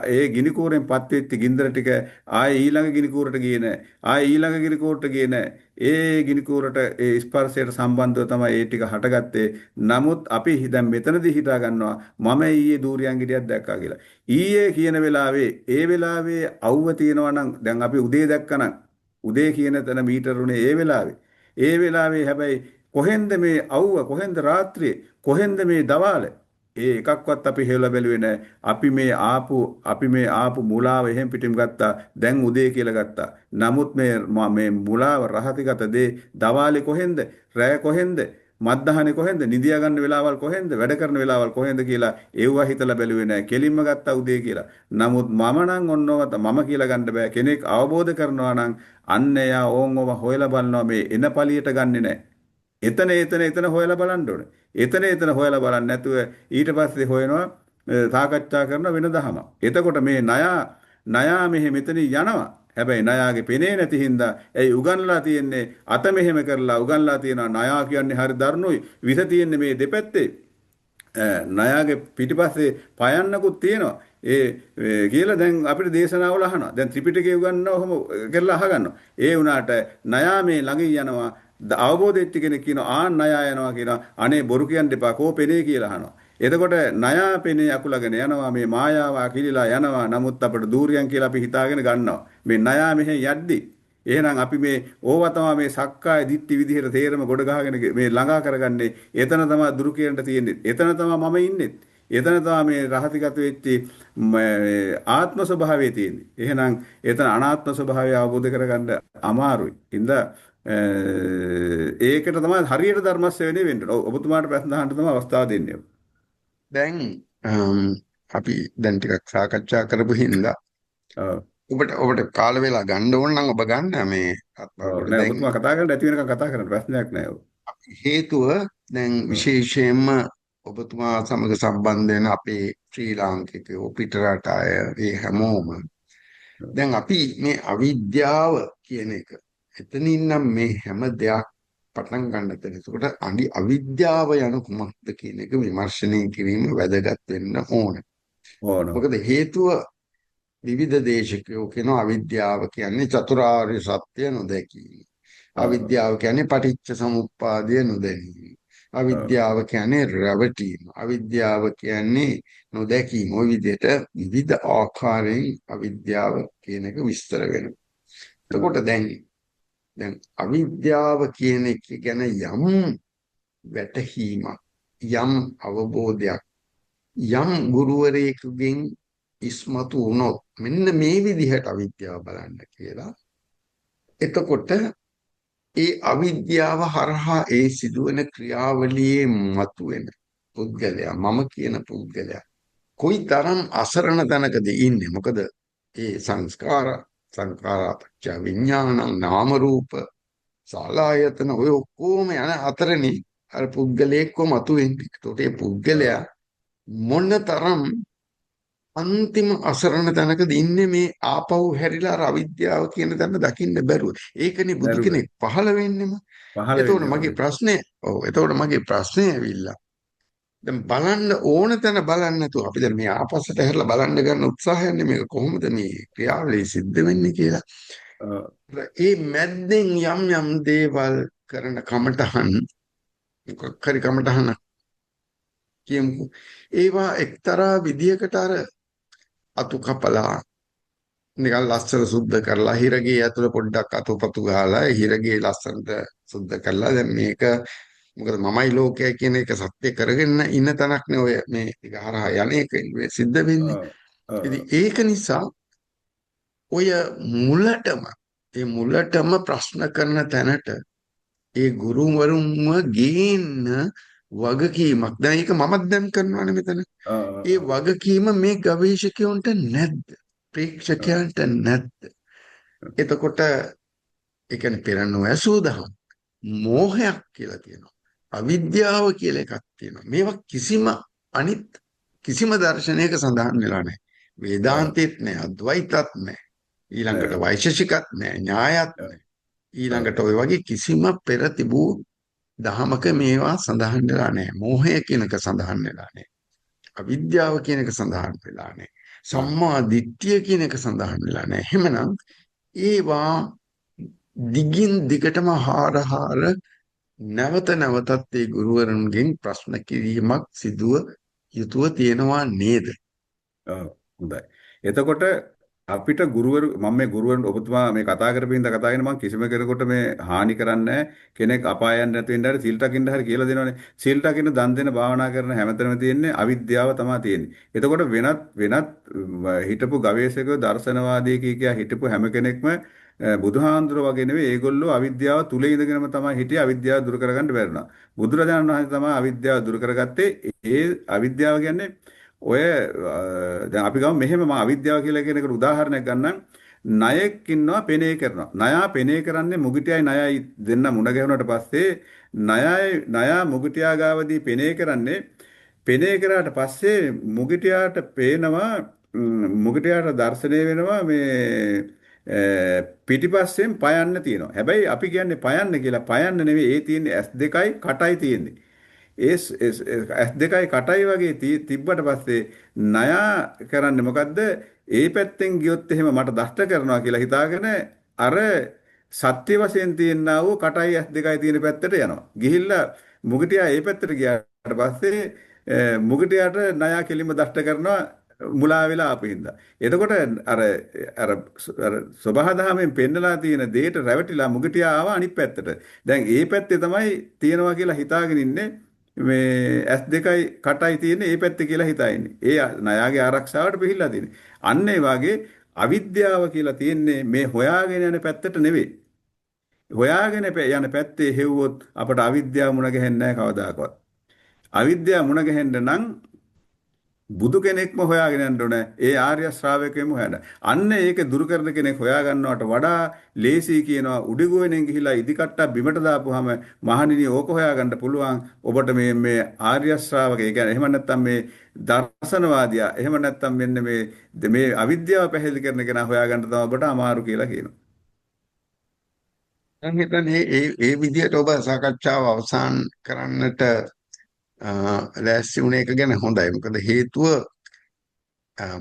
ඒ ගිනි කූරෙන් පත් වෙච්ච ගින්දර ටික ආයෙ ඊළඟ ගිනි කූරට ගියේ නෑ. ආයෙ ඊළඟ ගිනි කූරට ගියේ නෑ. ඒ ගිනි කූරට ඒ ස්පර්ශයට සම්බන්ධව තමයි ඒ ටික හටගත්තේ. නමුත් අපි දැන් මෙතනදී හිතා ගන්නවා මම ඊයේ දූරියන් ගෙඩියක් දැක්කා කියලා. ඊයේ කියන වෙලාවේ ඒ වෙලාවේ අවුව තියෙනවා නම් දැන් අපි උදේ දැක්කනම් උදේ කියන තැන මීටර උනේ ඒ වෙලාවේ. ඒ වෙලාවේ හැබැයි කොහෙන්ද මේ අවුව කොහෙන්ද රාත්‍රියේ කොහෙන්ද මේ දවාල ඒ එකක්වත් අපි හේවලා බැලුවේ නෑ. අපි මේ ආපු මුලාව එහෙම් පිටින් ගත්තා. දැන් උදේ කියලා ගත්තා. නමුත් මේ මේ මුලාව රහතිගත දේ දවාලේ කොහෙන්ද? රෑ කොහෙන්ද? මත්දහනේ කොහෙන්ද? නිදියා ගන්න වෙලාවල් කොහෙන්ද? වැඩ කරන වෙලාවල් කොහෙන්ද කියලා ඒව හිතලා බැලුවේ නෑ. කෙලින්ම ගත්තා උදේ කියලා. නමුත් මම නම් ඔන්නෝව මම කියලා ගන්න බෑ. කෙනෙක් අවබෝධ කරනවා නම් අන්න එයා ඕන් ඔව හොයලා බලනවා, මේ එන පළියට ගන්නෙ නෑ. එතන එතන එතන හොයලා බලන්න ඕනේ. එතන එතන හොයලා බලන්නේ නැතුව ඊට පස්සේ හොයනවා, සාකච්ඡා කරන වෙන දහමක්. එතකොට මේ ණයා ණයා මෙහෙ මෙතනින් යනවා. හැබැයි ණයාගේ පෙනේ නැති හින්දා ඇයි උගන්ලා තියෙන්නේ, අත මෙහෙම කරලා උගන්ලා තියෙනවා. ණයා කියන්නේ හරි දරුණුයි. විස තියෙන්නේ මේ දෙපැත්තේ. ණයාගේ පිටිපස්සේ පයන්නකුත් තියෙනවා. ඒ කියලා දැන් අපිට දේශනාවල අහනවා. දැන් ත්‍රිපිටකය උගන්වනවා ඔහොම කරලා අහගන්නවා. ඒ වුණාට ණයා මේ ළඟින් යනවා. අවබෝධ වෙච්ච කෙනෙක් කියනවා ආන් ණයා යනවා කියනවා. අනේ බොරු කියන්න එපා, කෝ පෙනේ කියලා අහනවා. එතකොට ණයා පෙනේ අකුලගෙන යනවා, මේ මායාව අකිලිලා යනවා. නමුත් අපිට දූරියන් කියලා අපි හිතාගෙන ගන්නවා. මේ ණයා මෙහෙ යද්දි එහෙනම් අපි මේ ඕවා තමයි මේ සක්කාය දිට්ඨි විදිහට තේරම ගොඩ ගහගෙන මේ ළඟා කරගන්නේ. එතන තමයි දුරු කියන්න තියෙන්නේ. එතන තමයි මම ඉන්නේ. එතන තමයි මේ රහසිගත වෙච්ච ආත්ම ස්වභාවය තියෙන්නේ. එහෙනම් එතන අනාත්ම ස්වභාවය අවබෝධ කරගන්න අමාරුයි. ඉඳ ඒකට තමයි හරියට ධර්ම ශ්‍රවණය වෙන්න ඕන. ඔව්, ඔබතුමාට ප්‍රශ්න අහන්න තමයි අවස්ථාව දෙන්නේ. දැන් අපි දැන් ටිකක් සාකච්ඡා කරපු හින්දා ඔබට ඔබට කාල වේලා ගන්න ඕන නම් ඔබ ගන්න මේ. ඔව් නෑ, ඔබතුමා කතා කරන්න ඇති වෙනකන් කතා කරන්න ප්‍රශ්නයක් නෑ. ඔව්. හේතුව දැන් විශේෂයෙන්ම ඔබතුමා සමග සම්බන්ධ වෙන අපේ ශ්‍රී ලාංකිකයෝ, පිටරට අය, ඒ හැමෝම දැන් අපි මේ අවිද්‍යාව කියන එක එතනින් නම් මේ හැම දෙයක් පටන් ගන්න තැන. එතකොට අවිද්‍යාව යන කුමක්ද කියන එක විමර්ශනය කිරීම වැදගත් වෙන්න ඕන. ඕන. මොකද හේතුව විවිධ දේශකයෝ කියනවා අවිද්‍යාව කියන්නේ චතුරාර්ය සත්‍ය නොදැකීම. අවිද්‍යාව කියන්නේ පටිච්ච සමුප්පාදය නොදැනීම. අවිද්‍යාව කියන්නේ රැවටීම. අවිද්‍යාව කියන්නේ නොදැකීම. ඔය විදිහට විවිධ ආකාරයෙන් අවිද්‍යාව කියන එක විස්තර වෙනවා. එතකොට දැන් දැන් අවිද්‍යාව කියන එක ගැන යම් වැටහීමක්, යම් අවබෝධයක්, යම් ගුරුවරයෙකුගෙන් ඉස්මතු වුණොත් මෙන්න මේ විදිහට අවිද්‍යාව බලන්න කියලා, එතකොට ඒ අවිද්‍යාව හරහා ඒ සිදුවන ක්‍රියාවලියේ මතුවෙන පුද්ගලයා, මම කියන පුද්ගලයා කොයි තරම් අසරණ තැනකද ඉන්නේ. මොකද ඒ සංස්කාර, සංඛාරාපච්ච විඥානං, නාම රූප සාලායතන ඔය ඔක්කොම යන අතරනේ අර පුද්ගලයෙක්ව මතුවෙන්නේ. එතකොට ඒ පුද්ගලයා මොන තරම් අන්තිම අසරණ තැනකද ඉන්නේ මේ ආපහු හැරිලා අර අවිද්‍යාව කියන තැන දකින්න බැරුව. ඒකනේ බුදු කෙනෙක් පහළ වෙන්නෙම. එතකොට මගේ ප්‍රශ්නේ, ඔව්, එතකොට මගේ ප්‍රශ්නේ ඇවිල්ලා දැන් බලන්න ඕන තැන බලන්න නැතුව අපි දැන් මේ ආපස්සට හැරිලා බලන්න ගන්න උත්සාහයන්නේ මේක කොහොමද මේ ක්‍රියාවලිය සිද්ධ වෙන්නේ කියලා. ඒ මැද්දෙන් යම් යම් දේවල් කරන කමටහන්, මොකක් හරි කමටහන කියමුකෝ. ඒවා එක්තරා විදියකට අර අතු කපලා නිකන් ලස්සන සුද්ධ කරලා හිරගේ ඇතුළ පොඩ්ඩක් අතුපතු ගහලා හිරගේ ලස්සනට සුද්ධ කරලා දැන් මේක මොකද මමයි ලෝකය කියන එක සත්‍ය කරගෙන ඉන්න තැනක් නේ ඔය මේ ටික හරහා යන එක සිද්ධ වෙන්නේ. ඉතින් ඒක නිසා ඔය මුලටම ඒ මුලටම ප්‍රශ්න කරන තැනට ඒ ගුරුවරුන්ව ගේන්න වගකීමක්. දැන් ඒක මමත් දැන් කරනවානේ මෙතන. ඒ වගකීම මේ ගවේෂකයන්ට නැද්ද? ප්‍රේක්ෂකයන්ට නැද්ද? එතකොට ඒ කියන්නේ පෙර නොඇසූ දහම් මෝහයක් කියලා තියෙනවා. අවිද්‍යාව කියලා එකක් තියෙනවා. මේවා කිසිම අනිත් කිසිම දර්ශනයක සඳහන් වෙලා නැහැ. වේදාන්තෙත් නැහැ, අද්වෛතත් නැහැ. ඊළඟට වෛශේෂිකත් නැහැ, න්‍යායත් නැහැ. ඊළඟට ඔය වගේ කිසිම පෙර තිබූ දහමක මේවා සඳහන් වෙලා නැහැ. මෝහය කියන එක සඳහන් වෙලා නැහැ. අවිද්‍යාව කියන එක සඳහන් වෙලා නැහැ. සම්මා දිට්ඨිය කියන එක සඳහන් වෙලා නැහැ. එහෙමනම් ඒවා දිගින් දිගටම හාර හාර නැවත නැවතත් ඒ ගුරුවරුන්ගෙන් ප්‍රශ්න කිරීමක් සිදුව යුතුව තියෙනවා නේද? ඔව්, හොඳයි. එතකොට අපිට ගුරුවරු මම මේ ගුරුවරුන් ඔබතුමා මේ කතා කරපු හින්දා කතා කරන්නේ මම කිසිම කෙනෙකුට මේ හානි කරන්නේ කෙනෙක් අපාය යන්න නැති වෙන්න හරි සිල් රකින්න හරි කියලා දෙනවනේ. සිල් රකින්න දන් දෙන භාවනා කරන හැමතැනම තියෙන්නේ අවිද්‍යාව තමයි තියෙන්නේ. එතකොට වෙනත් වෙනත් හිටපු ගවේෂකයෝ දර්ශනවාදී කිය කියා හිටපු හැම කෙනෙක්ම බුදුහාඳුර වගේ නෙවෙයි ඒගොල්ලෝ අවිද්‍යාව තුල ඉඳගෙනම තමයි හිටියේ අවිද්‍යාව දුරු කරගන්න බැරි වුණා. බුදුරජාණන් වහන්සේ තමයි අවිද්‍යාව දුරු කරගත්තේ. ඒ අවිද්‍යාව කියන්නේ ඔය දැන් අපි ගමු මෙහෙම මම අවිද්‍යාව කියලා කියන එකට උදාහරණයක් ගන්නම්. ණයෙක් ඉන්නවා පෙනේ කරනවා. ණයා පෙනේ කරන්නේ මුගිටියයි ණයයි දෙන්න මුණ ගැහුණාට පස්සේ ණයයි ණයා මුගිටියා ගාවදී පෙනේ කරන්නේ පෙනේ කරාට පස්සේ මුගිටියාට පේනවා මුගිටියාට දැర్శණය වෙනවා මේ පිටිපස්සෙන් පයන්න තියෙනවා. හැබැයි අපි කියන්නේ පයන්න කියලා පයන්න නෙවෙයි ඒ තියෙන්නේ ඇස් දෙකයි කටයි තියෙන්නේ. ඒ ඇස් දෙකයි කටයි වගේ තිබ්බට පස්සේ ණයා කරන්නේ මොකද්ද? ඒ පැත්තෙන් ගියොත් එහෙම මට දෂ්ට කරනවා කියලා හිතාගෙන අර සත්‍ය වශයෙන් තියෙනා වූ කටයි ඇස් දෙකයි තියෙන පැත්තට යනවා. ගිහිල්ලා මුගටියා ඒ පැත්තට ගියාට පස්සේ මුගටියාට ණයා කෙලින්ම දෂ්ට කරනවා මුලා වෙලා ආපු හින්දා. එතකොට අර අර අර සබහා දහමෙන් පෙන්නලා තියෙන දෙයට රැවටිලා මුගටියා ආවා අනිත් පැත්තට. දැන් ඒ පැත්තේ තමයි තියෙනවා කියලා හිතාගෙන ඉන්නේ මේ ඇස් දෙකයි කටයි තියෙන්නේ ඒ පැත්තේ කියලා හිතා ඉන්නේ. ඒ ණයාගේ ආරක්ෂාවට පිහිලා තියෙන්නේ. අන්න ඒ වගේ අවිද්‍යාව කියලා තියෙන්නේ මේ හොයාගෙන යන පැත්තට නෙවෙයි. හොයාගෙන යන පැත්තේ හෙව්වොත් අපට අවිද්‍යාව මුණ ගැහෙන්නේ නැහැ කවදාකවත්. අවිද්‍යාව මුණ ගැහෙන්න නම් බුදු කෙනෙක්ම හොයාගෙන යන්න ඕනේ. ඒ ආර්ය ශ්‍රාවකයෙක්ම හොයන්න. අන්න ඒක දුරු කරන කෙනෙක් හොයා ගන්නවට වඩා ලේසි කියනවා උඩුගුවනෙන් ගිහිලා ඉදිකට්ටක් බිමට දාපුවාම මහණෙනි ඕක හොයාගන්න පුළුවන්. ඔබට මේ මේ ආර්ය ශ්‍රාවක, ඒ කියන්නේ එහෙම නැත්නම් මේ දර්ශනවාදියා, එහෙම නැත්නම් මෙන්න මේ මේ අවිද්‍යාව පැහැදිලි කරන කෙනා හොයාගන්න තමයි ඔබට අමාරු කියලා කියනවා. මං හිතන්නේ ඒ ඒ විදිහට ඔබ සාකච්ඡාව අවසන් කරන්නට ලෑස්ති වුණ එක ගැන හොඳයි. මොකද හේතුව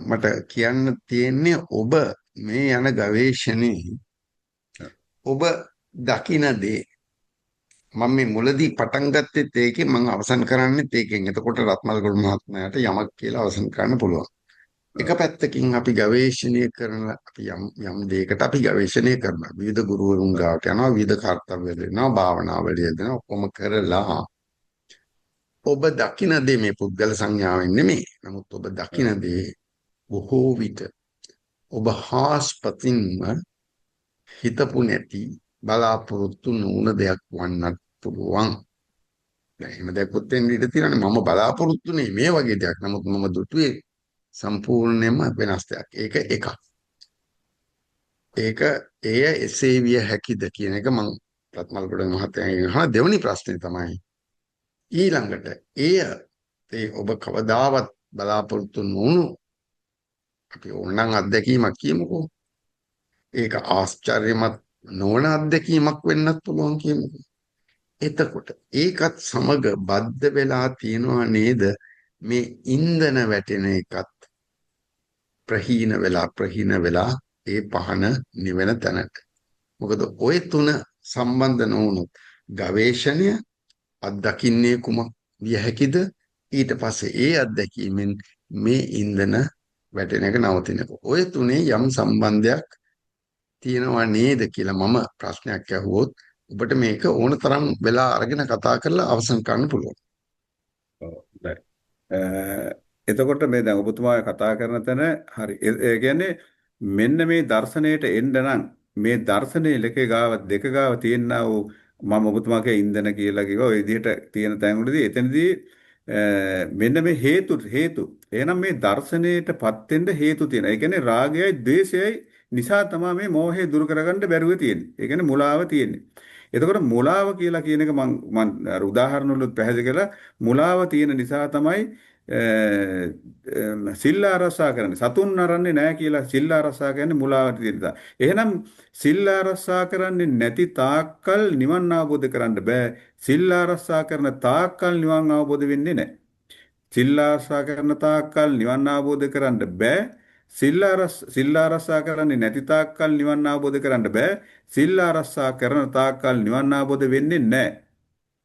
මට කියන්න තියෙන්නේ ඔබ මේ යන ගවේෂණේ ඔබ දකින දේ මම මේ මුලදී පටන් ගත්තෙත් ඒකෙන් මම අවසන් කරන්නෙත් ඒකෙන්. එතකොට රත්මල්ගොඩ මහත්මයාට යමක් කියලා අවසන් කරන්න පුළුවන්. එක පැත්තකින් අපි ගවේෂණය කරන අපි යම් යම් දෙයකට අපි ගවේෂණය කරනවා. විවිධ ගුරුවරුන් ගාවට යනවා, විවිධ කර්තව්‍ය වල යනවා, භාවනා වල යෙදෙනවා, ඔක්කොම කරලා ඔබ දකින දේ මේ පුද්ගල සංඥාවෙන් නෙමෙයි. නමුත් ඔබ දකින දේ බොහෝ විට ඔබ හාස්පතින්ම හිතපු නැති බලාපොරොත්තු නොවුන දෙයක් වන්නත් පුළුවන්. දැන් එහෙම දැක්කොත් එන්න ඉඩ තියෙනවානේ. මම බලාපොරොත්තු නේ මේ වගේ දෙයක්. නමුත් මම දුටුවේ සම්පූර්ණයෙන්ම වෙනස් දෙයක්. ඒක එකක්. ඒක එය එසේ විය හැකිද කියන එක මං රත්මල්ගොඩ මහත්තයාගෙන් අහන දෙවෙනි ප්‍රශ්නේ තමයි ඊළඟට එය ඒ ඔබ කවදාවත් බලාපොරොත්තු නොවුණු අපි ඕනනම් අත්දැකීමක් කියමුකෝ. ඒක ආශ්චර්යමත් නොවන අත්දැකීමක් වෙන්නත් පුළුවන් කියමුකෝ. එතකොට ඒකත් සමග බද්ධ වෙලා තියෙනවා නේද මේ ඉන්ධන වැටෙන එකත් ප්‍රහීන වෙලා ප්‍රහීන වෙලා ඒ පහන නිවෙන තැනට. මොකද ඔය තුන සම්බන්ධ නොවුනොත් ගවේෂණය අත්දකින්නේ කුමක් විය හැකිද? ඊට පස්සේ ඒ අත්දැකීමෙන් මේ ඉන්ධන වැටෙන එක නවතින එක. ඔය තුනේ යම් සම්බන්ධයක් තියෙනවා නේද කියලා මම ප්‍රශ්නයක් ඇහුවොත් ඔබට මේක ඕන තරම් වෙලා අරගෙන කතා කරලා අවසන් කරන්න පුළුවන්. ඔව් හොඳයි. එතකොට මේ දැන් ඔබතුමා කතා කරන තැන හරි. ඒ කියන්නේ මෙන්න මේ දර්ශනයට එන්න නම් මේ දර්ශනයේ ලෙකේ ගාව දෙක ගාව තියෙනා වූ මම ඔබතුමා කිය ඉන්ධන කියලා කිව්වා. ඔය විදිහට තියෙන තැන් වලදී එතනදී මෙන්න මේ හේතු හේතු. එහෙනම් මේ දර්ශනයටපත් වෙන්න හේතු තියෙනවා. ඒ කියන්නේ රාගයයි ද්වේෂයයි නිසා තමයි මේ මෝහය දුරු කරගන්න බැරුව තියෙන්නේ. ඒ කියන්නේ මුලාව තියෙන්නේ. එතකොට මුලාව කියලා කියන එක මං මං අර උදාහරණ වලුත් පැහැදිලි කරලා මුලාව තියෙන නිසා තමයි සිල් ආරක්ෂා කරන්නේ. සතුන් නරන්නේ නැහැ කියලා සිල් ආරක්ෂා කරන්නේ මුලාවට තියෙන නිසා. එහෙනම් සිල් ආරක්ෂා කරන්නේ නැති තාක්කල් නිවන් අවබෝධ කරන්න බෑ. සිල් ආරක්ෂා කරන තාක්කල් නිවන් අවබෝධ වෙන්නේ නැහැ. සිල් ආරක්ෂා කරන තාක්කල් නිවන් අවබෝධ කරන්න බෑ. සිල් ආරක්ෂා කරන්නේ නැති තාක්කල් නිවන් අවබෝධ කරන්න බෑ. සිල් ආරක්ෂා කරන තාක්කල් නිවන් අවබෝධ වෙන්නේ නැහැ.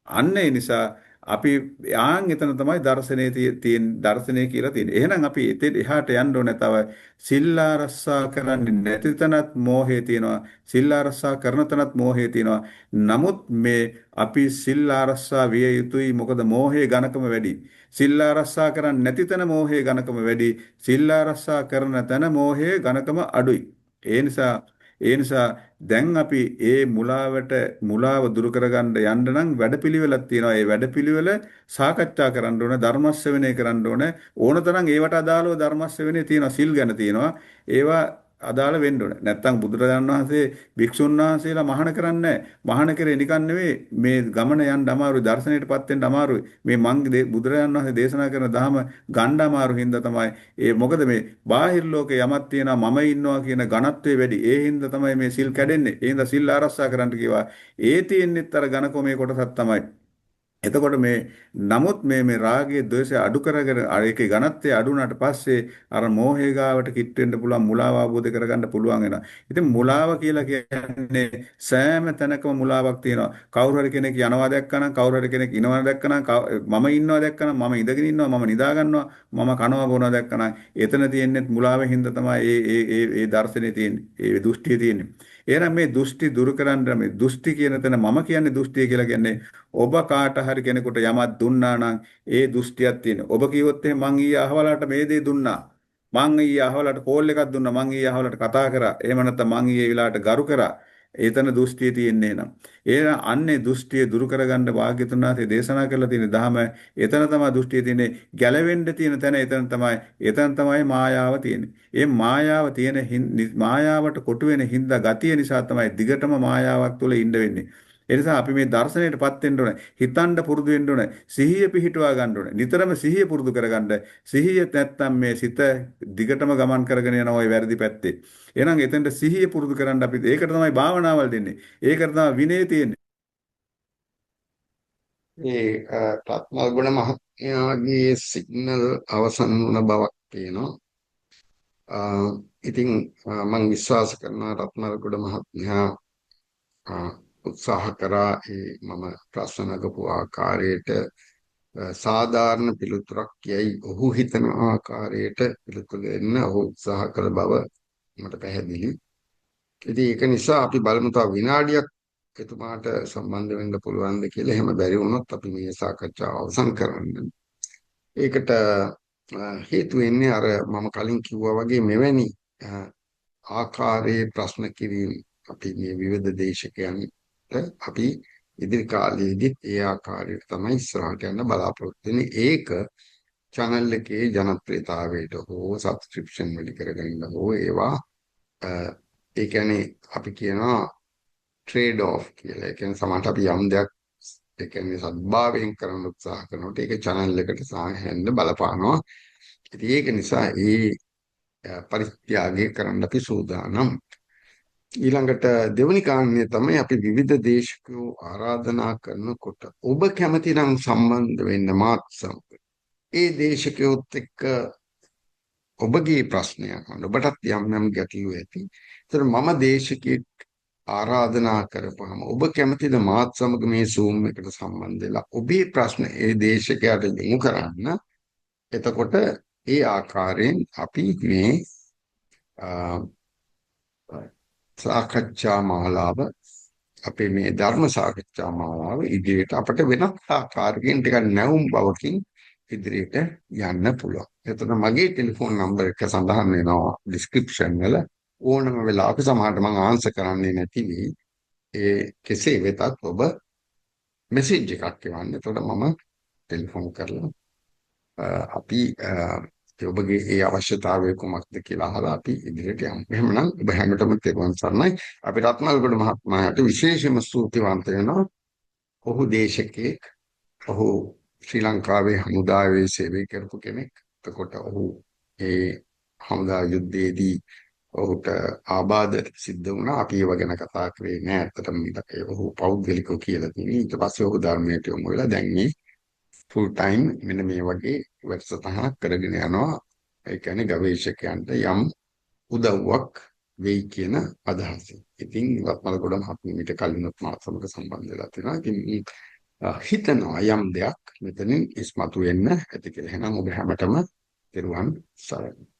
අන්න ඒ නිසා අපි ආන් එතන තමයි දර්ශනයේ තියෙන දර්ශනය කියලා තියෙන්නේ. එහෙනම් අපි එතෙන් එහාට යන්න ඕනේ තව සිල් ආරක්ෂා කරන්නේ නැති තැනත් මෝහය තියෙනවා. සිල් ආරක්ෂා කරන තැනත් මෝහය තියෙනවා. නමුත් මේ අපි සිල් ආරක්ෂා විය යුතුයි. මොකද මෝහයේ ඝනකම වැඩි. සිල් ආරක්ෂා කරන්නේ නැති තැන මෝහයේ ඝනකම වැඩි. සිල් ආරක්ෂා කරන තැන මෝහයේ ඝනකම අඩුයි. ඒ නිසා ඒ නිසා දැන් අපි ඒ මුලාව දුරු කරගන්න යන්න නම් වැඩපිළිවෙලක් තියෙනවා. ඒ වැඩපිළිවෙල සාකච්ඡා කරන්න ඕන, ධර්ම ශ්‍රවණය කරන්න ඕන. ඕන තරම් ඒවට අදාළව ධර්ම ශ්‍රවණය තියෙනවා, සිල් ගැන තියෙනවා. ඒවා අදාළ වෙන්න ඕන. නැත්තම් බුදුරජාණන් වහන්සේ භික්ෂුන් වහන්සේලා මහාන කරන්නේ නැහැ. මහාන කරේ නිකන් නෙවෙයි මේ ගමන යන්න අමාරුයි, දර්ශනයටපත් වෙන්න අමාරුයි. මේ මං බුදුරජාණන් වහන්සේ දේශනා කරන දහම ගන්න අමාරු හින්දා තමයි ඒ මොකද මේ බාහිර ලෝකේ යමක් තියෙනවා මම ඉන්නවා කියන ඝනත්වය වැඩි. ඒ හින්දා තමයි මේ සිල් කැඩෙන්නේ. ඒ හින්දා සිල් ආරක්ෂා කරන්න කිව්වා. ඒ තියෙන්නෙත් අර ඝනකොමේ කොටසක් තමයි. එතකොට මේ නමුත් මේ මේ රාගයේ ද්වේෂය අඩු කරගෙන අර ඒකේ ඝනත්වය අඩු වුණාට පස්සේ අර මෝහය ගාවට කිට් වෙන්න පුළුවන් මුලාව අවබෝධ කරගන්න පුළුවන් වෙනවා. ඉතින් මුලාව කියලා කියන්නේ සෑම තැනකම මුලාවක් තියෙනවා. කවුරු හරි කෙනෙක් යනවා දැක්කනම්, කවුරු හරි කෙනෙක් ඉනවා දැක්කනම්, මම ඉන්නවා දැක්කනම්, මම ඉඳගෙන ඉන්නවා, මම නිදා ගන්නවා, මම කනවා බොනවා දැක්කනම් එතන තියෙන්නේ මුලාවෙ හින්දා තමයි ඒ ඒ ඒ ඒ දර්ශනේ තියෙන්නේ. ඒ දෘෂ්ටිය තියෙන්නේ. එහෙනම් මේ දෘෂ්ටි දුරු කරන්න මේ දෘෂ්ටි කියන තැන මම කියන්නේ දෘෂ්ටිය කියලා කියන්නේ ඔබ කාට හරි කෙනෙකුට යමක් දුන්නා නම් ඒ දෘෂ්ටියක් තියෙන. ඔබ කිව්වොත් එහෙනම් මං ඊයේ අහවලාට මේ දේ දුන්නා. මං ඊයේ අහවලාට කෝල් එකක් දුන්නා. මං ඊයේ අහවලාට කතා කරා. එහෙම නැත්නම් මං ඊයේ වෙලාවට ගරු කරා. එතන දෘෂ්ටිය තියෙන්නේ නම්. එහෙනම් අන්නේ දෘෂ්ටිය දුරු කරගන්න භාග්‍යතුන් වහන්සේ දේශනා කරලා තියෙන දහම එතන තමයි දෘෂ්ටිය තියෙන්නේ. ගැලවෙන්න තියෙන තැන එතන තමයි. එතන තමයි මායාව තියෙන්නේ. ඒ මායාව තියෙන මායාවට කොටු වෙන හින්දා ගතිය නිසා තමයි දිගටම මායාවක් තුළ ඉන්න වෙන්නේ. ඒ නිසා අපි මේ දර්ශනයටපත් වෙන්න ඕනේ. හිතන්න පුරුදු වෙන්න ඕනේ. සිහිය පිහිටුවා ගන්න ඕනේ. නිතරම සිහිය පුරුදු කරගන්න. සිහිය නැත්තම් මේ සිත දිගටම ගමන් කරගෙන යනවා ওই වැරදි පැත්තේ. එහෙනම් එතනට සිහිය පුරුදු කරන්න අපි ඒකට තමයි භාවනාවල් දෙන්නේ. ඒකට තමයි විනය තියෙන්නේ. මේ රත්මල්ගුණ මහත්මයාගේ සිග්නල් අවසන් වුණ බවක් පේනවා. ඉතින් මම විශ්වාස කරනවා රත්මල්ගොඩ මහත්මයා උත්සාහ කරා ඒ මම ප්‍රශ්න නගපු ආකාරයට සාධාරණ පිළිතුරක් යයි ඔහු හිතන ආකාරයට පිළිතුරු දෙන්න ඔහු උත්සාහ කළ බව මට පැහැදිලි. ඉතින් ඒක නිසා අපි බලමු තව විනාඩියක් එතුමාට සම්බන්ධ වෙන්න පුළුවන්ද කියලා. එහෙම බැරි වුණොත් අපි මේ සාකච්ඡාව අවසන් කරන්න. ඒකට හේතු වෙන්නේ අර මම කලින් කිව්වා වගේ මෙවැනි ආකාරයේ ප්‍රශ්න කිරීම අපි මේ විවිධ දේශකයන්ට අපි ඉදිරි කාලයේදීත් ඒ ආකාරයට තමයි ඉස්සරහට යන්න බලාපොරොත්තු වෙන්නේ. ඒක චැනල් එකේ ජනප්‍රියතාවයට හෝ සබ්ස්ක්‍රිප්ෂන් වැඩි කරගන්න හෝ ඒවා ඒ කියන්නේ අපි කියනවා ට්‍රේඩ් ඔෆ් කියලා. ඒ කියන්නේ සමහරට අපි යම් දෙයක් ඒ කියන්නේ සද්භාවයෙන් කරන්න උත්සාහ කරනකොට ඒක චැනල් එකට සාහෙන්න බලපානවා. ඉතින් ඒක නිසා ඒ පරිත්‍යාගය කරන්න අපි සූදානම්. ඊළඟට දෙවනි කාරණය තමයි අපි විවිධ දේශකයෝ ආරාධනා කරනකොට ඔබ කැමති නම් සම්බන්ධ වෙන්න මාත් සමග. ඒ දේශකයොත් එක්ක ඔබගේ ප්‍රශ්නය අහන්න. ඔබටත් යම් යම් ගැටලු ඇති. ඒතර මම දේශකයෙක් ආරාධනා කරපුවාම ඔබ කැමතිද මාත් සමග මේ Zoom එකට සම්බන්ධ වෙලා ඔබේ ප්‍රශ්න ඒ දේශකයාට යොමු කරන්න? එතකොට ඒ ආකාරයෙන් අපි මේ සාකච්ඡා මාලාව අපේ මේ ධර්ම සාකච්ඡා මාලාව ඉදිරියට අපට වෙනත් ආකාරයකින් ටිකක් නැවුම් බවකින් ඉදිරියට යන්න පුළුවන්. එතකොට මගේ ටෙලිෆෝන් නම්බර් එක සඳහන් වෙනවා ඩිස්ක්‍රිප්ෂන් වල. ඕනම වෙලාවක සමහරට මං ආන්සර් කරන්නේ නැති වෙයි. ඒ කෙසේ වෙතත් ඔබ මෙසේජ් එකක් එවන්න. එතකොට මම ටෙලිෆෝන් කරලා අපි ඔබගේ ඒ අවශ්‍යතාවය කුමක්ද කියලා අහලා අපි ඉදිරියට යමු. එහෙමනම් ඔබ හැමතෙම තෙරුවන් සරණයි. අපි රත්මල්ගොඩ මහත්මයාට විශේෂම ස්තුතිවන්ත වෙනවා. ඔහු දේශකයෙක්. ඔහු ශ්‍රී ලංකාවේ හමුදාවේ සේවය කරපු කෙනෙක්. එතකොට ඔහු ඒ හමුදා යුද්ධයේදී ඔහුට ආබාධ සිද්ධ වුණා. අපි ඒව ගැන කතා කරේ නෑ. ඇත්තටම ඔහු පෞද්ගලිකව කියලා තියෙන්නේ. ඊට පස්සේ ඔහු ධර්මයට යොමු වෙලා දැන් මේ ෆුල් ටයිම් මෙන්න මේ වගේ වැඩසටහනක් කරගෙන යනවා. ඒ කියන්නේ ගවේෂකයන්ට යම් උදව්වක් වෙයි කියන අදහසින්. ඉතින් රත්මල්ගොඩ මහත්මිය මීට කලිනුත් මාත් සමග සම්බන්ධ වෙලා තියෙනවා. ඉතින් හිතනවා යම් දෙයක් මෙතනින් ඉස්මතු වෙන්න ඇති කියලා. එහෙනම් ඔබ හැමතෙම තෙරුවන් සරණයි.